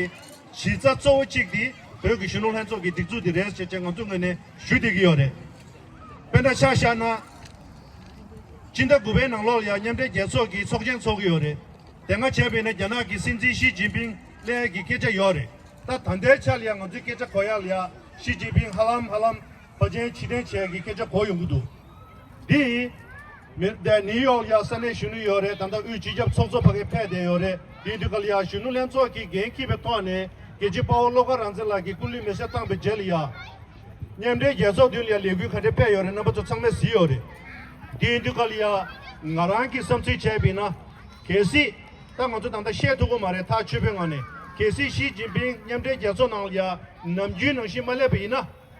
གཞི་རྩ་གཙོ་བོ་གཅིག་དེ་བོད་ཀྱི་གཞོན་ནུ་ལྷན་ཚོགས་ཀྱི་སྒྲིག་འཛུགས་དེ་རེད་ཟེར་བྱས་ང་ཚོའི་ངོས་ནས་ཞུ་བསྡད་ཀྱི་ཡོད་རེད། དཔེར་ན་ཆ་བཞག་ན། སྤྱི་ཟླ་དགུ་པའི་ནང་ལོགས་ལ་ཡང་མཉམ་འབྲེལ་རྒྱལ་ཚོགས་ཀྱི་ཚོགས་ཆེན་ཚོགས་ཀྱི་ཡོད་རེད། དེ་སྔ་བྱས་པས་ན་རྒྱ་ནག་གི་སྲིད་འཛིན་ཞི་ཅིན་ཕིང་སླེབས་ཀྱི་སྐད་ཆ་ཡོད་རེད། ད་ད་ལྟའི་ཆ་ལ་ཡང་ང་ཚོའི་སྐད་ཆ་གོ་ཡག་ལ་ཡང་ཞི་ཅིན་ཕིང་ཧ་ལམ་ཧ་ལམ་ཕལ་ཆེར་ཕྱིར་འཐེན་བྱས་ཀྱི་སྐད་ཆ་གོ་ཡོང་གི་འདུག་འདི་ཡིན། མི་འདི་ནིའུ་ཡོག་ལ་ཡང་ས་གནས་གཞོན་ནུ་ཡོད་རེད། ད་ལྟ་དབུས་སྤྱི་ཁྱབ་ཚོགས་གཙོ་ཕ་གིར་ཕེབས་བསྡད་ཡོད་རེད། དེ་དུས་ག་ལ་ཡང་གཞོན་ནུ་ལྷན་ཚོགས་ཀྱི་འགན་འཁྱེར་བའི་ཐོག་ནས་རྒྱལ་གཅེས་དཔའ་བོ་བློ་དགའ་རང་བཙན་ལགས་ཀྱིས་སྐུ་ལུས་མེ་སྲེག་བཏང་པའི་རྗེས་ལ་ཡང་། མཉམ་འབྲེལ་རྒྱལ་ཚོགས་མདུན་ལ་ཡང་ལས་འགུལ་ག་འདྲ་སྤེལ་ཡོད་རེད་རྣམ་པ་ཚོ་ཚང་མས་གཟིགས་ཡོད་རེད། དེ་ཡིན་དུས་ག་ལ་ཡང་ང་རང་གི་བསམ་ཚུལ་བྱས་པ་ཡིན་ན། གལ་སྲིད་ད་ང་ཚོ་ད་ལྟ་བཤད་ཐུབ་ཀྱི་མ་རེད། ཐག་ཆོད་པའི་ངང་ནས་གལ་སྲིད་ཞི་ཅིན་ཕིང་མཉམ་འབྲེལ་རྒྱལ་ཚོགས་ནང་ལ་ཡང་ནམ་རྒྱུན་ནང་བཞིན་མ་སླེབས་པ་ཡིན་ན།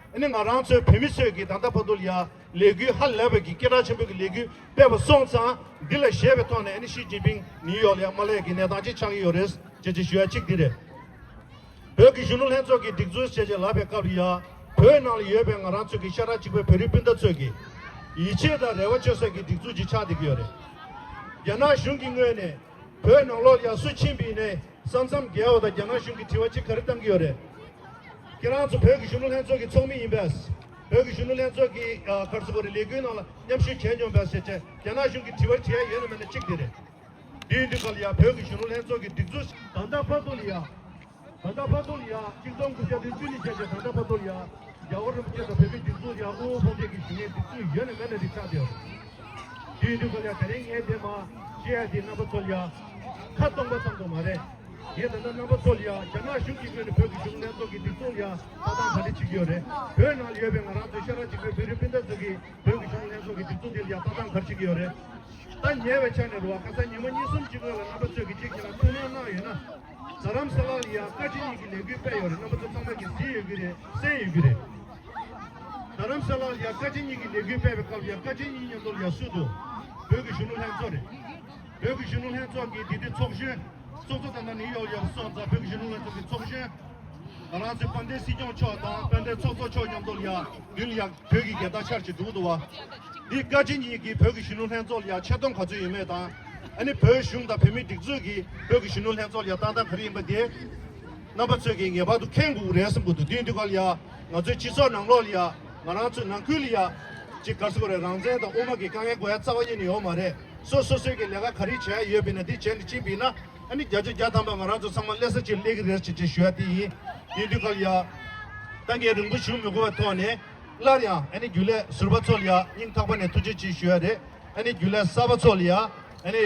ཨ་ནི་ང་རང་ཚོའི་བོད་མི་ཚོས་ཀྱི་ད་ལྟ་བར་དུ་ལ་ཡང་ལས་འགུལ་ཧ་ལས་པའི་གི་སྐད་གྲགས་ཆེན་པོའི་གི་ལས་འགུལ་སྤེལ་བ་སོང་ཙང་འདི་ལ་ཞེད་པའི་ཐོག་ནས་ཨ་ནི་ཞི་ཅིན་ཕིང་ནིའུ་ཡོག་ལ་ཡང་མ་སླེབས་ཀྱི་གནས་སྟངས་ཅིག་ཆགས་ཀྱི་ཡོད་རེད་ཅེས་ཅིག་ཞུ་ཡ་གཅིག་འདི་རེད། བོད་ཀྱི་གཞོན་ནུ་ལྷན་ཚོགས་ཀྱི་སྒྲིག་འཛུགས་བྱས་རྗེས་ལབ་པའི་སྐབས་ལ་ཡང་བོད་ནང་ལ་ཡོད་པའི་ང་རང་ཚོ་གི་ཤ་ཁྲག་གཅིག་པའི་བོད་རིགས་སྤུན་ཟླ་ཚོས་ཀྱི་ཡིད་ཆེས་དང་རེ་བ་བཅོལ་ས་ཀྱི་སྒྲིག་འཛུགས་ཅིག་ཆགས་བསྡད་ཀྱི་ཡོད་རེད། རྒྱ་ནག་གཞུང་གི་ངོས་ནས་བོད་ནང་ལོགས་ལ་ཡང་སུ་ཕྱིན་པ་ཡིན་ནའི་ས་མཚམས་བརྒལ་བ་དང་རྒྱ་ནག་གཞུང་གིས་དྲི་བ་ཅིག་ག་རེ་བཏང་གི་ཡོད་རེད། ཁྱེད་རང་ཚོ་བོད་ཀྱི་གཞོན་ནུ་ལྷན་ཚོགས་ཀྱི་ཚོགས་མི་ཡིན་པས། བོད་ཀྱི་གཞོན་ནུ་ལྷན་ཚོགས་ཀྱི་ཨ་ག་རེ་ཟེར་དགོས་རེད། ལས་འགུལ་ནང་ལ་མཉམ་ཞུགས་བྱས་མྱོང་པས་ཟེར་བྱས་རྒྱ་ནག་གཞུང་གིས་དྲི་བ་དྲི་ཡ་ཡོད་ན་མེད་ན་གཅིག་དེ་རེད། དེ་ཡིན་དུས་ག་ལ་ཡང་བོད་ཀྱི་གཞོན་ནུ་ལྷན་ཚོགས་ཀྱི་སྒྲིག་འཛུགས་ད་ལྟ་བར་དུ་ལ་ཡང་། ད་ལྟ་བར་དུ་ལ་ཡང་གཅིག་སྟོང་དགུ་བརྒྱ་བདུན་ཅུ་ནས་བྱས་ཏེ་ད་ལྟ་བར་དུ་ལ་ཡང་རྒྱལ་བ་རིན་པོ་ཆེ་དང་བོད་མིའི་སྒྲིག་འཛུགས་ཡང་དབུ་འཕང་བྱེད་ཀྱི་ཞུ་མཁན་སྒྲིག་འཛུགས་ཡོད་ན་མེད་ན་རིགས་ཆགས་ཏེ། དེ་ཡིན་དུས་ག་ལ་ཡང་དེ་རིང་ངས་འདི་མ་བཤད་ཡ་དེ་རྣམ་པ་ཚོ་ལ་ཡང་ཁ་སྟོང་པ་ཙམ་དུ་མ་རེད། ངས་ད་ལྟ་རྣམ་པ་ཚོ་ལ་ཡང་རྒྱ་ནག་གཞུང་གི་ངོས་ནས་བོད་ཀྱི་གཞུང་ལྷན་ཚོགས་ཀྱི་སྒྲིག་འཛུགས་ལ་ཡང་ལྟ་སྟངས་ག་འདྲ་བྱེད་ཀྱི་ཡོད་རེད། བོད་ནང་ལ་ཡོད་པའི་ང་རང་ཚོའི་ཤ་ཁྲག་གཅིག་པའི་བོད་རིགས་སྤུན་ཟླ་ཚོ་གིས་བོད་ཀྱི་གཞུང་ལྷན་ཚོགས་ཀྱི་སྒྲིག་འཛུགས་འདི་ལ་ཡང་ལྟ་སྟངས་ག་རེ་བྱེད་ཀྱི་ཡོད་རེད། ད་ཉེ་བའི་ཆ་ནས་རེད་བ། ཁ་སང་ཉི་མ་གཉིས་གསུམ་གྱི་སྔོན་ལ་རྣམ་པ་ཚོས་ཀྱི་ཅིག་ཁྱེད་རང་ཐུགས་སྣང་གནང་ཡོད་ན། རྡ་རམ་ས་ལ་ལ་ཡ་བཀའ་སྤྱི་གཉིས་ཀྱི་ལས་འགུལ་སྤེལ་ཡོད་རེད། རྣམ་པ་ཚོ་ཚང་མ་གིས་གཟིགས་ཡོད་ཀྱི་རེད། གསན་ཡོད་ཀྱི་རེད། རྡ་རམ་ས་ལ་ལ་ཡ་བཀའ་སྤྱི་གཉིས་ཀྱི་ལས་འགུལ་སྤེལ་བའི་སྐབས་ལ་ཡ་བཀའ་སྤྱི་གཉིས་མཉམ་དུ་ལ་ཡ་སུ་འདུག་བོད་ཀྱི་གཞོན་ནུ་ལྷན་ཚོགས་རེད། བོད་ཀྱི་གཞོན་ནུ་ལྷན་ཚོགས་ཀྱི་འདི་དུས་ཚོགས་གཞོན། ཚོགས་གཙོ་ད་ལྟ་ནིའུ་ཡོག་ལ་ཡ་སོང་ཙང་བོད་ཀྱི་གཞོན་ནུ་ལྷན་ཚོགས་ཀྱི་ཚོགས་གཞོན། ང་རང་ཚོའི་དཔལ་ལྡན་སྲིད་སྐྱོང་མཆོག་དང་དཔལ་ལྡན་ཚོགས་གཙོ་མཆོག་མཉམ་དུ་ལ་ཡ་མདུན་ལ་ཡ་བོད་ཀྱི་རྒྱལ་དར་འཕྱར་བྱས་འགྲོ་གི་འདུག་བ། འདི་བཀའ་སྤྱི་གཉིས་ཀྱིས་བོད་ཀྱི་གཞོན་ནུ་ལྷན་ཚོགས་ལ་ཡ་ཆེ་མཐོང་ག་ཚོད་ཡོད་མེད་དང་། ཨ་ནི་བོད་གཞུང་དང་བོད་མིའི་སྒྲིག་འཛུགས་ཀྱིས་བོད་ཀྱི་གཞོན་ནུ་ལྷན་ཚོགས་ལ་ཡ་ལྟ་སྟངས་ག་རེ་ཡིན་པ་དེ། རྣམ་པ་ཚོས་ཀྱིས་ངེས་པར་དུ་མཁྱེན་དགོས་རེད་བསམ་གྱི་འདུག་དེ་ཡིན་དུས་ག་ལ་ཡ་ང་ཚོའི་སྤྱི་ཚོགས་ནང་ལོགས་ལ་ཡ་ང་རང་ཚོའི་ནང་ཁུལ་ལ་ཡ་ཅིག་ག་རེ་ཟེར་དགོས་རེད། རང་བཙན་དང་དབུ་མ་གི་དཀའ་ངལ་དགོས་ཡ་རྩ་བ་ཉིད་ནས་ཡོད་མ་རེད། སོ་སོ་སོའི་གི་ལས་ཀ་ག་རེ་བྱས་ཡོད་པ་ཡིན་ན་དེ་བྱས་ནས་ཕྱིན་པ་ཡིན་ན། ཨ་ནི་བརྒྱ་ཆ་བརྒྱ་ཐམ་པ་ང་རང་ཚོ་ཚང་མ་སླེབས་ས་ཅིག་སླེབས་ཀྱི་རེད་ཅེས་ཅེས་ཞུ་ཡ་དེ་ཡིན། ཡིན་དུས་ག་ལ་ཡ། ད་ངས་རིང་པོ་ཞུ་མི་དགོས་པའི་ཐོག་ནས་སླར་ཡང་ཨ་ནི་རྒྱུན་ལས་ཟུར་པ་ཚོ་ལ་ཡ་སྙིང་ཐག་པ་ནས་ཐུགས་རྗེ་ཆེ་ཞུ་ཡ་རེད། ཨ་ནི་རྒྱུན་ལས་གསར་པ་ཚོ་ལ་ཡ་ཨ་ནི་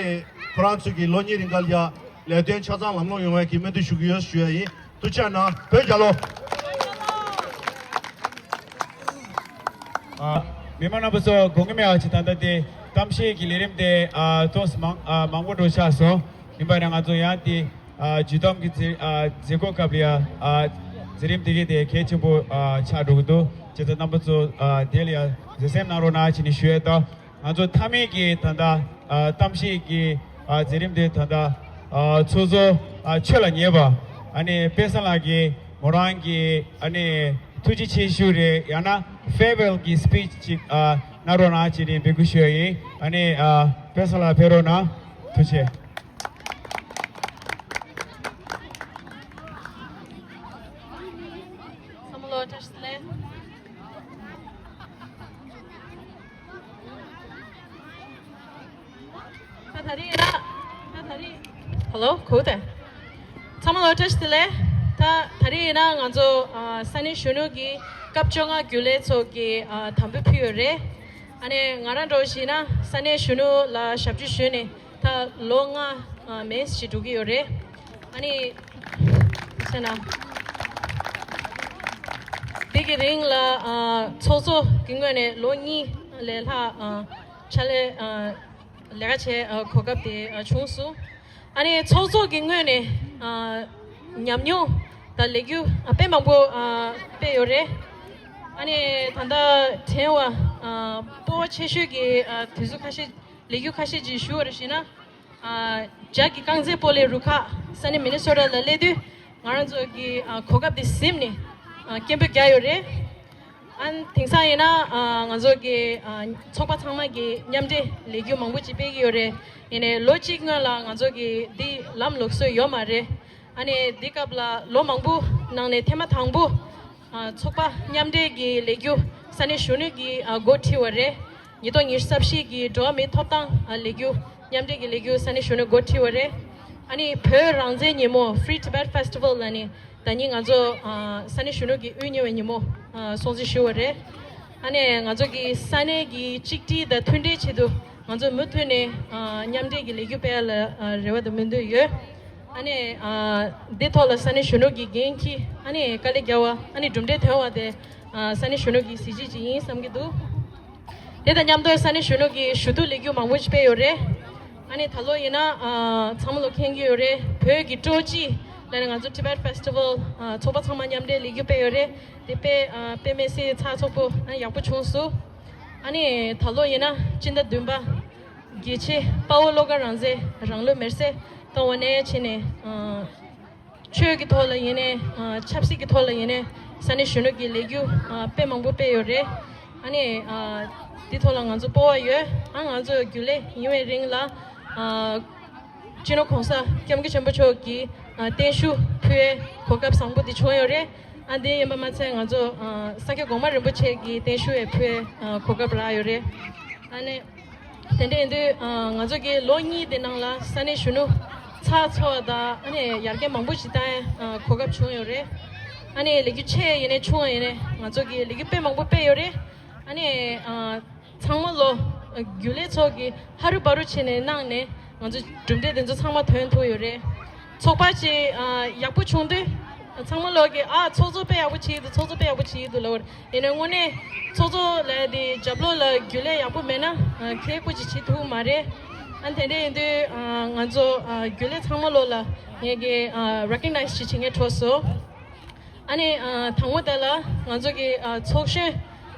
ཁོ་རང་ཚོ་གི་ལོ་གཉིས་རིང་ག་ལ་ཡ་ལས་དོན་ཆ་ཚང་ལམ་ལྷོང་ཡོང་བའི་གི་སྨོན་འདུན་ཞུ་གི་ཡོད་ཞུ་ཡ་ཡིན། ཐུགས་རྗེ་གནང་། བོད་རྒྱལ་ལོ། ཨ། མི་མང་རྣམ་པ་ཚོ་དགོངས་ཀྱི་མེད་པ་ཅིག་ད་ལྟ་དེ་གཏམ་བཤད་ཀྱི་ལས་རིམ་དེ་ཨ་ཏོག་ཙམ་མང་ཨ་མང་པོ་འགྲོ་ཆགས་སོང་། ཡིན་པ་ཡིན་ན་ང་ཚོ་ཡང་དེ་ཨ་བརྒྱུད་གཏམ་གྱི་མཛད་ཨ་མཛད་སྒོ་སྐབས་ལ་ཡ་ཨ་མཛད་རིམ་དེ་གས་དེ་གལ་ཆེན་པོ་ཨ་ཆགས་འགྲོ་གི་འདུག་བྱས་ཙང་རྣམ་པ་ཚོ་ཨ་དེ་ལ་ཡ་གཟིགས་གཟིགས་གནང་རོགས་གནང་ཅེས་ནས་ཞུ་ཡས་དང་། ང་ཚོ་མཐའ་མའི་གི་ད་ལྟ་ཨ་གཏམ་བཤད་ཀྱི་ཨ་མཛད་རིམ་དེ་ད་ལྟ་ཨ་ཚོགས་གཙོ་ཨ་ཆོས་ལ་ཉེ་བ་ཨ་ནི་དཔལ་བཟང་ལགས་ཀྱིས་མོ་རང་གི་ཨ་ནི་ཐུགས་རྗེ་ཆེ་ཞུ་རེད། ཡང་ན་ཕེར་ཝེལ་གྱི་སི་པིཆ་ཅིག་ཨ་གནང་རོགས་གནང་ཅེས་ནས་འབོད་སྐུལ་ཞུ་ཡ་ཡིན། ཨ་ནི་ཨ་དཔལ་བཟང་ལགས་ཕེབས་རོགས་གནང་། ཐུགས་རྗེ་ཆེ། ལོ་བཀྲ་ཤིས་བདེ་ལེགས། ད་ད་རེས་ཡིན་ན། ད་ད་རེས། ཧེ་ལོ། གོ་ད། ཚང་མ་ལོ་བཀྲ་ཤིས་བདེ་ལེགས། ད་ད་རེས་ཡིན་ན་ང་ཚོ་ཨ་ས་གནས་གཞོན་ནུ་གི་སྐབས་བཅོ་ལྔ་རྒྱུན་ལས་ཚོ་གི་ཨ་དམ་འབུལ་ཕུལ་ཡོད་རེད། ཨ་ནི་ང་རང་འདྲ་བོ་ཞིག་ཡིན་ན་ས་གནས་གཞོན་ནུ་ལ་ཞབས་ཕྱི་ཞུས་ནས་ད་ལོ་ལྔ་ཨ་མེད་ཞིག་འགྲོ་གི་ཡོད་རེད། ཨ་ནི། བྱས་ན། དེ་གི་རིང་ལ་ཨ་ཚོགས་གཙོ་གི་ངོས་ནས་ལོ་གཉིས་ལས་ལྷག་ཨ་ཕྱག་ལས་ཨ་ལས་ཀ་བྱེད་ཨ་གོ་སྐབས་དེ་ཨ་བྱུང་སོང་། ཨ་ནི་ཚོགས་གཙོ་གི་ངོས་ནས་ཨ་ཉམས་མྱོང་དང་ལས་འགུལ་ཨ་དཔེ་མང་པོ་ཨ་སྤེལ་ཡོད་རེད། ཨ་ནི་ད་ལྟ་དྲན་བ་ཨ་སྤོབས་པ་ཆེ་ཤོས་ཀྱི་ཨ་དུས་ཚོད་ཁ་ཤས་ལས་འགུལ་ཁ་ཤས་ཅིག་ཞུ་བ་རེད་ཞུས་ན། ཨ་ཇག་གི་རྐང་རྩེད་སྤོ་ལོའི་རུ་ཁག་ས་གནས་མི་ནི་སོ་ཊ་ལ་སླེབས་དུས་ང་རང་ཚོ་གི་ཨ་གོ་སྐབས་དེ་ཟིན་ནས་ཨ་སྐད་འབོད་རྒྱག་ཡོད་རེད། ཨ་དེང་སང་ཡིན་ན་ཨ་ང་ཚོ་གི་ཨ་ཚོགས་པ་ཚང་མ་གི་མཉམ་འབྲེལ་ལས་འགུལ་མང་པོ་ཅིག་སྤེལ་གྱི་ཡོད་རེད། ཡིན་ནའི་ལོ་གཅིག་སྔོན་ལ་ང་ཚོ་གི་འདི་ལམ་ལུགས་སྲོལ་ཡོད་མ་རེད། ཨ་ནི་འདི་སྐབས་ལ་ལོ་མང་པོ་ནང་ནས་ཐེངས་མ་དང་པོ། ཨ་ཚོགས་པ་མཉམ་འབྲེལ་གྱི་ལས་འགུལ་ས་གནས་གཞོན་ནུ་གིས་ཨ་འགོ་ཁྲིད་པ་རེད། ཉིས་སྟོང་ཉི་ཤུ་རྩ་བཞི་གི་འགྲོ་བ་མིའི་ཐོབ་ཐང་ཨ་ལས་འགུལ་མཉམ་འབྲེལ་གྱི་ལས་འགུལ་ས་གནས་གཞོན་ནུ་འགོ་ཁྲིད་པ་རེད། ཨ་ནི་བོད་རང་བཙན་ཉིན་མོ་Free Tibet Festival ལ་ནི་ད་ནི་ང་ཚོ་ཨ་ས་གནས་གཞོན་ནུ་གི་དབུ་བརྙེས་པའི་ཉིན་མོ་ཨ་སྲུང་བརྩི་ཞུ་བ་རེད། ཨ་ནི་ང་ཚོ་གི་ས་གནས་ཀྱི་གཅིག་སྒྲིལ་དང་མཐུན་སྒྲིལ་ཆེད་དུ་ང་ཚོ་མུ་མཐུད་ནས་ཨ་མཉམ་འབྲེལ་གྱི་ལས་འགུལ་སྤེལ་ཡ་ལ་ཨ་རེ་བ་དང་སྨོན་འདུན་ཡོད། ཨ་ནི་ཨ་འདི་ཐོག་ལ་ས་གནས་གཞོན་ནུ་གི་འགན་འཁྱེར་ཨ་ནི་དཀའ་ལས་རྒྱག་པ་ཨ་ནི་གྲུབ་འབྲས་ཐོན་པ་དེ་ཨ་ས་གནས་གཞོན་ནུ་གི་གཟི་བརྗིད་ཅིག་ཡིན་བསམ་གྱི་འདུག་དེ་དང་མཉམ་དུ་ས་གནས་གཞོན་ནུ་གི་ཞུ་གཏུག་ལས་འགུལ་མང་པོ་ཞིག་སྤེལ་ཡོད་རེད། ཨ་ནི་ད་ལོ་ཡིན་ན་ཨ་ཚང་མ་ལོ་མཁྱེན་གྱི་ཡོད་རེད། བོད་ཀྱི་སྤྲོ་སྐྱིད་ལ་ནི་ང་ཚོ་Tibet Festival ཨ་ཚོགས་པ་ཚང་མ་མཉམ་འབྲེལ་ལས་འགུལ་སྤེལ་ཡོད་རེད། དེ་དཔེ་ཨ་དཔེ་མི་སྲིད་ཚགས་ཚུད་པོ་ཨ་ཡག་པོ་བྱུང་སོང་། ཨ་ནི་ད་ལོ་ཡིན་ན་སྤྱི་ཟླ་བདུན་པ། རྒྱལ་གཅེས་དཔའ་བོ་བློ་དགའ་རང་བཙན་རང་ལུས་མེར་སྲེག་བཏང་བ་ནས་བྱས་ནས་ཨ་ཆོས་ཀྱི་ཐོག་ལ་ཡིན་ནའི་ཨ་ཆབ་སྲིད་ཀྱི་ཐོག་ལ་ཡིན་ནའི་ས་གནས་གཞོན་ནུ་གི་ལས་འགུལ་ཨ་དཔེ་མང་པོ་སྤེལ་ཡོད་རེད། ཨ་ནི་ཨ་འདི་ཐོག་ལ་ང་ཚོ་སྤོབས་པ་ཡོད། ཨ་ང་ཚོ་རྒྱུན་ལས་ཡིན་པའི་རིང་ལ་ཨ་སྤྱི་ནོར་༸གོང་ས་༸སྐྱབས་མགོན་ཆེན་པོ་མཆོག་གིས་ཨ་བརྟན་བཞུགས་ཕུལ་བའི་གོ་སྐབས་བཟང་པོ་འདི་བྱུང་ཡོད་རེད། ཨ་འདི་ཡིན་པ་མ་ཚད་ང་ཚོ་ཨ་ས་སྐྱ་གོང་མ་རིན་པོ་ཆེ་གི་བརྟན་བཞུགས་ཡང་ཕུལ་བའི་ཨ་གོ་སྐབས་རག་ཡོད་རེད། ཨ་ནི། དེ་འདྲ་ཡིན་དུས་ཨ་ང་ཚོ་གི་ལོ་གཉིས་དེ་ནང་ལ་ས་གནས་གཞོན་ནུ་ཚགས་ཚུད་དང་ཨ་ནི་ཡར་རྒྱས་མང་པོ་ཞིག་བཏང་ཡ་ཨ་གོ་སྐབས་བྱུང་ཡོད་རེད། ཨ་ནི་ལས་འགུལ་ཆེ་ཡིན་ནའི་ཆུང་བ་ཡིན་ནའི་ང་ཚོ་གི་ལས་འགུལ་དཔེ་མང་པོ་སྤེལ་ཡོད་རེད། ཨ་ནི་ཨ་ཚང་མ་ལོ་ཨ་རྒྱུན་ལས་ཚོ་གི་ཧ་རུ་བ་རུ་བྱས་ནས་གནང་ནས་ང་ཚོ་གྲུབ་འབྲས་དེ་ཚོ་ཚང་མ་ཐོན་ཐུབ་ཡོད་རེད། ཚོགས་པ་ཅིག་ཨ་ཡག་པོ་བྱུང་དུས་ཚང་མ་ལོག་གིས་ཨ་ཚོགས་གཙོ་དཔེ་ཡག་པོ་བྱེད་ཀྱི་འདུག་ཚོགས་གཙོ་དཔེ་ཡག་པོ་བྱེད་ཀྱི་འདུག་ལབ་པ་རེད། ཡིན་ནའི་དངོས་གནས་ཚོགས་གཙོ་ལབ་ཡ་དེ་རྒྱབ་ལོགས་ལ་རྒྱུན་ལས་ཡག་པོ་མེད་ན་ཨ་ཁྱེད་སྐུ་ཅིག་བྱེད་ཐུབ་ཀྱི་མ་རེད། ཨ་དེ་འདྲ་ཡིན་དུས་ཨ་ང་ཚོ་ཨ་རྒྱུན་ལས་ཚང་མ་ལོག་ལ་ངེད་ཀྱིས་ཨ་recognize་ཅིག་བྱེད་མཁན་འཕྲོད་སོང་། ཨ་ནི་ཨ་དང་པོ་དེ་ལ་ང་ཚོ་གི་ཨ་ཚོགས་གཞོན་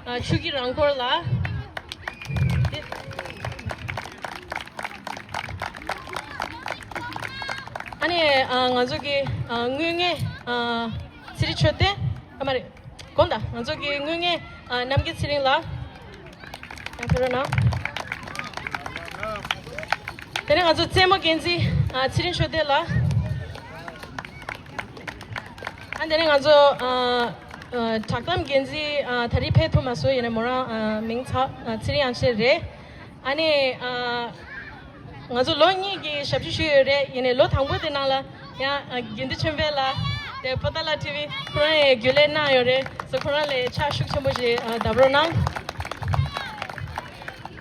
ཨ་ཆུ་སྐྱིད་རང་འཁོར་ལགས། ཨ་ནི་ཨ་ང་ཚོ་གི་ཨ་དངོས་གནས་ཨ་ཚེ་རིང་ཆོས་ལྡན་ཨ་མ་རེད། དགོངས་དག་ང་ཚོ་གི་དངོས་གནས་ཨ་རྣམ་རྒྱལ་ཚེ་རིང་ལགས། ཡང་ཕེབས་རོགས་གནང་། དེ་ནས་ང་ཚོ་རྩེད་མོ་འགན་འཛིན་ཨ་ཚེ་རིང་ཆོས་ལྡན་ལགས། ཨ་དེ་ནས་ང་ཚོ་ཨ་ཨ་བསྒྲགས་གཏམ་འགན་འཛིན་ཨ་ད་རེས་ཕེབས་ཐུབ་མ་སོང་། ཡིན་ནའི་མོ་རང་ཨ་མིང་ཚ་ཨ་ཚེ་རིང་དབྱངས་ཅན་རེད། ཨ་ནི་ཨ་ང་ཚོ་ལོ་གཉིས་ཀྱི་ཞབས་ཕྱི་ཞུས་ཡོད་རེད། ཡིན་ནའི་ལོ་དང་པོ་དེ་ནང་ལ་ཡང་ཨ་དགེ་འདུན་ཆོས་འཕེལ་ལགས་དེ་པོ་ཏཱ་ལ་ཊི་ཝི་ཁོ་རང་ཡང་རྒྱུན་ལས་གནང་ཡོད་རེད། སོ་ཁོ་རང་ལ་ཕྱག་ཤུགས་ཆེན་པོ་ཞིག་ཨ་བརྡབ་རོགས་གནང་།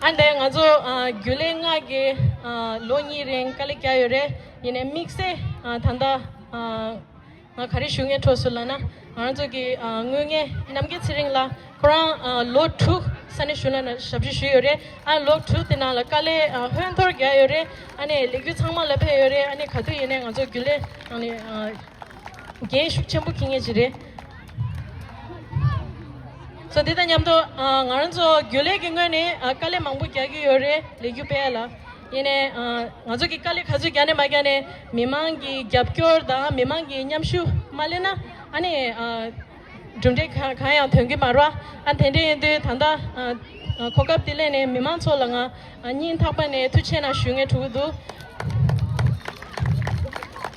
ཨ་འདི་ང་ཚོ་ཨ་རྒྱུན་ལས་ལྔ་གི་ཨ་ལོ་གཉིས་རིང་དཀའ་ལས་བརྒྱབ་ཡོད་རེད། ཡིན་ནའི་དམིགས་བསལ་ཨ་ད་ལྟ་ཨ་ང་ག་རེ་ཞུ་མཁན་འཕྲོད་སོང་ལབ་ན། ང་རང་ཚོ་གི་ཨ་དངོས་གནས་རྣམ་རྒྱལ་ཚེ་རིང་ལགས་ཁོ་རང་ཨ་ལོ་དྲུག་ས་གནས་གཞོན་ནུ་ལ་ཞབས་ཕྱི་ཞུས་ཡོད་རེད། ཨ་ལོ་དྲུག་དེ་ནང་ལ་དཀའ་ལས་ཨ་ཧོན་ཐོར་བརྒྱབ་ཡོད་རེད། ཨ་ནི་ལས་འགུལ་ཚང་མ་ལ་ཕེབས་ཡོད་རེད། ཨ་ནི་ག་དུས་ཡིན་ནའི་ང་ཚོ་རྒྱུན་ལས་ཨ་ནི་ཨ་འགན་ཤུགས་ཆེན་པོ་འཁྱེར་མཁན་ཅིག་རེད། སོ་དེ་དང་མཉམ་དུ་ཨ་ང་རང་ཚོ་རྒྱུན་ལས་ཀྱི་ངོས་ནས་ཨ་དཀའ་ལས་མང་པོ་རྒྱག་གི་ཡོད་རེད། ལས་འགུལ་སྤེལ་ཡ་ལ། ཡིན་ནའི་ཨ་ང་ཚོ་གི་དཀའ་ལས་ག་ཚོད་རྒྱག་ནའི་མ་རྒྱག་ནའི་མི་མང་གི་རྒྱབ་སྐྱོར་དང་མི་མང་གི་མཉམ་ཞུགས་མ་ལེན་ན་ཨ་ནི་ཨ་གྲུབ་འབྲས་གང་གང་ཡང་ཐོན་གྱི་མ་རེད། ཨ་དེ་འདྲ་ཡིན་དུས་ད་ལྟ་ཨ་ཨ་གོ་སྐབས་དེ་ལེན་ནས་མི་མང་ཚོ་ལ་ང་ཨ་སྙིང་ཐག་པ་ནས་ཐུགས་རྗེ་ཆེ་གནང་ཞུ་མཁན་འདུག་